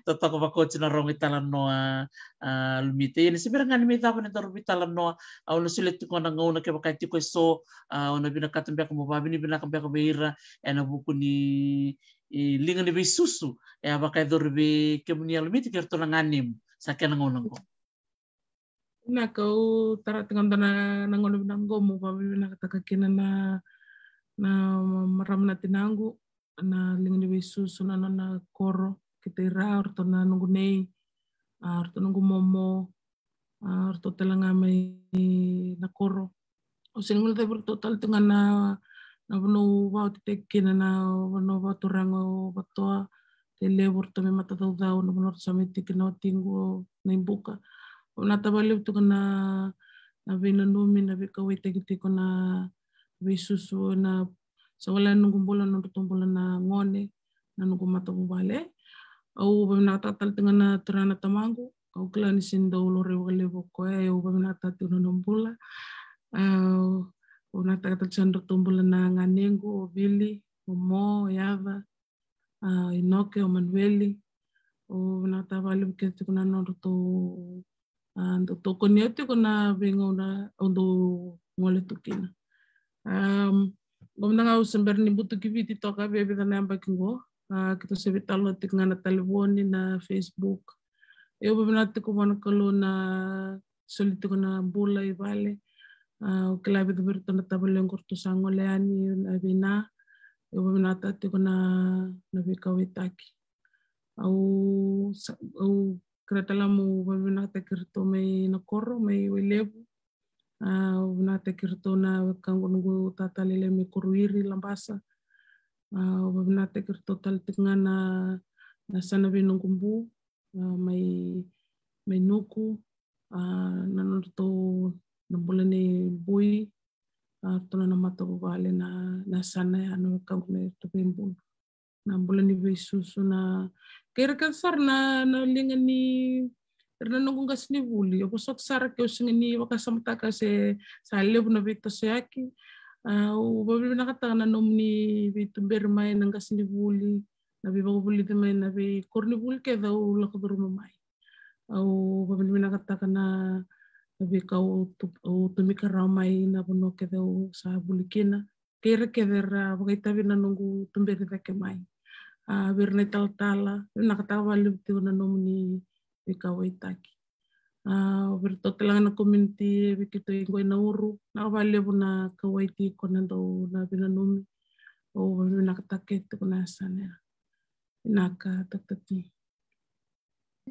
Totoka vakaoti na rogo italanoa, a, Lumita. Ia ni se bera ga ni mai cava na daru veitalanoa, au na solia tiko na gauna kevaka e tiko eso, a, au na vinakata beka mo vavinavinaka beka vei ira ena vuku ni, e, liga ni veisusu e a vakayacori vei kemuni a Lumita kei ratou na ganemu. Sa kena gauna qo. Vinaka, au tara tiko ga na, na gauna vinaka qo mo vavinavinakataka kina na, na marama na tinaqu, na liga ni veisusu, na nona koro, kei Taira, o ratou na noqu nei, a, o ratou noqu momo, a, o ratou tale ga mai na koro. Au sega ni guilecavi iratou tale tu ga na, na vanua au vakaotiotitaki kina, na vanua vakaturaga o Vatoa, Tailevu, ratou mai Matacaucau, na vanua ratou sa mai tiko na watiqu o Naibuka. Au vinakata vakalevu tiko na, na veinanumi, na veikauwaitaki tiko na veisusu, na sa wale na noqu bula, na nodratou bula na gone, na noqu matavuvale. Au vavinakataka tale tiko ga na turaga na tamaqu, au kila ni sega ni dau laurai vakalevu o koya, au vavinakataka tiko na nona bula. A, au vinakataka tale tiko na nodratou bula na ganequ, o Vili, o Mo, o Yaca, a, Inoke, o Manueli. Au vinakataka vakalevu kece tiko na nodratou, a, dau tokoni au tiko na veigauna au dau gole tu kina. Am, qo mada ga au se bera ni butuki Viti toka vei vica na yabaki qo. A, keitou se veitalanoa tiko ga na talevoni, na Facebook. Au vavinakataka tiko vua na Kalou na soli tiko na bula i vale. A, au kila vica vei iratou na tavalequ ratou sa gole yani na veina. Au vavinakataka tiko na, na veikauwaitaki. Au sa, au kerea tale meu vavinakataki iratou mai na koro, mai Wailevu. A, au vinakataki iratou na wekaqu, noqu tata lailai mai Koruiri, Labasa. A, au vavinakataki iratou tale tiko ga na, na yasana vei noqu bu, a, mai, mai Nuku, a, na nodratou, na bula ni bui, a, ratou na matavuvale, na, na yasana ya, na wekaqu mai Tuvai, bula na bula ni veisusu, na kei ira kece sara na, na liga ni, ira na noqu qasenivuli. Au vosota sara keu sega ni vakasamataka se sa levu na veitosoyaki. A, au vavinavinakataka na nomuni veituberi mai na qasenivuli, na veivakavulici mai na veikoronivuli kece au lako curuma mai. Au vavinavinakataka na, na veika au tu, au tomika rawa mai na vanua kece au sa vuli kina. Kei ira kece era vakaitavi na noqu tuberi cake mai. A, vei ira na italatala, vinakataka vakalevu tiko na nomuni veikauwaitaki. A, vei iratou tale ga na community, vei keitou i qo i Nauru, vinaka vakalevu na kauwai tiko na dau na veinanumi. Au vavinakataka kece tiko na yasana ya. Vinaka, Doctor T.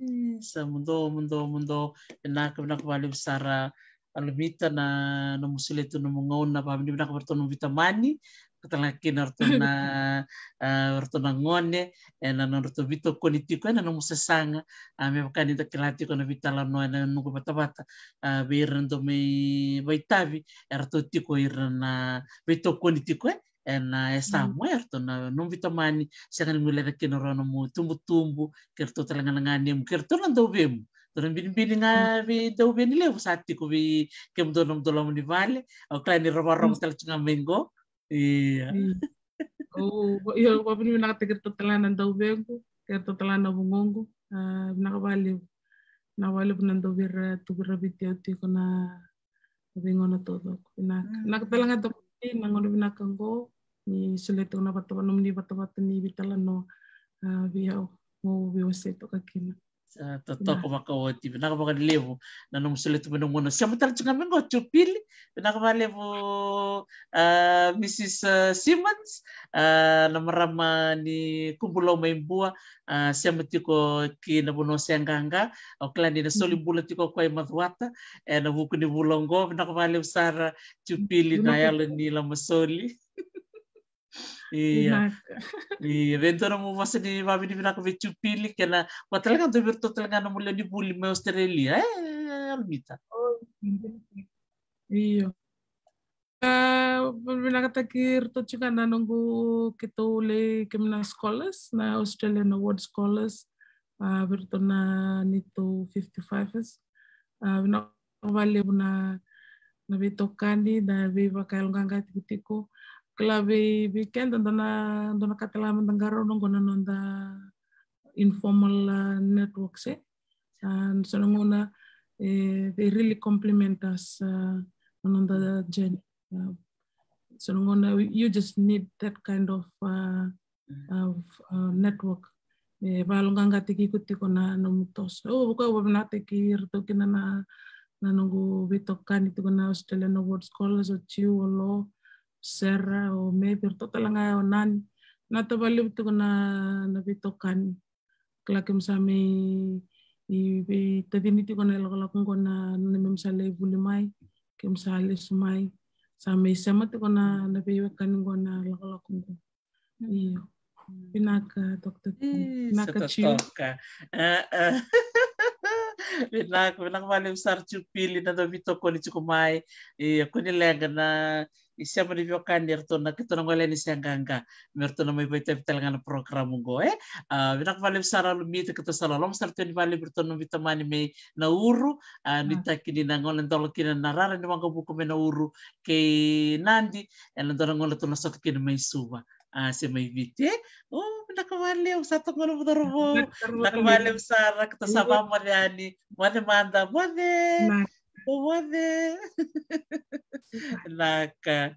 E, sa muduo, muduo, muduo. Vinaka, vinaka vakalevu sara a Lumita na nomu solia tu nomu gauna, vavinavinaka vei iratou nomu veitamani, ka tale ga kina o ratou na, a, o ratou na gone, ena nodratou veitokoni tiko ena nomu sasaga. A, me vaka ni da kila tiko na veitalanoa ena noqu vatavata, a, vei ira na dau mai vakaitavi, eratou tiko ira na veitokoni tiko, e, ena yasamu, e, eratou na nomu veitamani, sega ni guileca kina o rau nomu itubutubu, kei ratou tale ga na ganemu, kei ratou na dauvemu. Ratou na binibini ga vei dauveni levu sa tiko vei kemudou na nomudou loma ni vale. Au kila ni ra vakarorogo tale tu ga mai qo. Ia. Au, io, au vavinavinakataki iratou tale ga na dauvequ, kei iratou tale ga na vugoqu. A, vinaka vakalevu. Vinaka vakalevu na dau vei ira tu vei ira Viti au tiko na veigauna taucoko. Vinaka. Vinaka tale ga Doctor T na gauna vinaka qo ni solia tiko na vatavata, nomuni vatavata ni veitalanoa, a, vei au, meu veiwasei toka kina. Sa totoka vakaoti, vinaka vakalevu na nomu solia tu mai na gauna. Sema tale tiko ga mai qo Jupili, vinaka vakalevu, ah, Missus, ah, Simmons, ah, na marama ni Kubulau mai Bua, ah, sema tiko ki na vanua o Seaqaqa, au kila ni na soli bula tiko o koya i Macuata, ena vuku ni vula oqo, vinaka vakalevu sara Jupili na yalo ni lama soli. Ia. Vinaka. Ia, vei dua nomu vosa ni vakavinavinaka vei Jupili, kena vua tale ga dua vei iratou tale ga nomu lewe ni vuli mai Australia, e, Alumita. Io. Ah, vinakataki iratou tiko ga na noqu keitou lei kemuni na scholars, na Australian Award scholars. Ah, vei iratou na neitou fifty-fivers. Ah, vinaka vakalevu na, na veitokani, na veivakayaloqaqa tikotiko. Kila vei, vei keda dua na, dua na ka tale ga meda qarauna qo na noda informal, ah, networks, e. Ah, so na gauna, eh, they really complement us, ah, na noda journey. Ah, so na gauna you just need that kind of, ah, of, ah, network. E vakayaloqaqataki iko tiko na nomu toso. Au vaka, au vakavinavinakataki iratou kina na, na noqu veitokani tiko na Australian Award scholars, o Jiu, o Lo, o Sera, o Mei, vei iratou tale ga, o Nani. Vinaka vakalevu tiko na, na veitokani. Kila keimami sa mai, i, veitacini tiko na ilakolako qo na, na neimami sa lai vuli mai, keimami sa lesu mai. Sa mai sema tiko na, na veiwekani qo na ilakolako qo. Io. Vinaka, Doctor T. Ih, vinaka, sa Jiu. Totoka. Ah, ah. Vinaka, vinaka vakalevu sara Jupili na dau veitokoni tiko mai. Io, kua ni leqa na isema ni veiwekani, eratou na, keitou na gole yani Seaqaqa me ratou na mai vakaitavi tale ga na program qo, e. Ah, vinaka vakalevu sara Alumita, keitou sa loloma sara tu yani vakalevu vei iratou na veitamani mai Nauru. Ah, nuitaki ni na gauna dola kina na rara ni waqavuka mai Nauru kei Nadi, ena dua na gauna tou na sota kina mai Suva. Ah, se mai Viti, e. O, vinaka vakalevu, sa toka na cauravou. Vinaka vakalevu sara, keitou sa vakamoce yani. Moce mada, moce. Moce. Vinaka.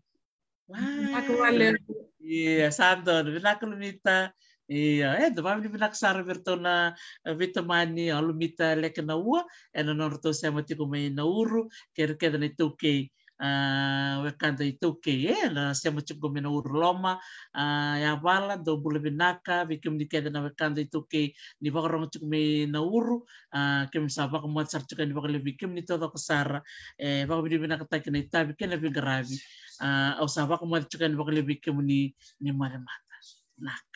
Vinaka vakalevu. Ia, sa donu, vinaka Alumita. Ia, e, dau vakavinavinaka sara vei iratou na, eh, veitamani, o Alumita Leke Naua, ena nodratou sema tiko mai Nauru, kei ira kece na iTaukei. Ah, wekada iTaukei, e, na sema tiko mai Nauru, Loma, ah, Yavala, dou bula vinaka, vei kemuni kece na wekada iTaukei ni vakarogo tiko mai Nauru, ah, keimami sa vakamoce sara tiko yani vakalevu vei kemuni taucoko sara, e, vakavinavinakataki na itavi kei na veiqaravi. Ah, au sa vakamoce tiko yani vakalevu vei kemuni, ni moce mada. Vinaka.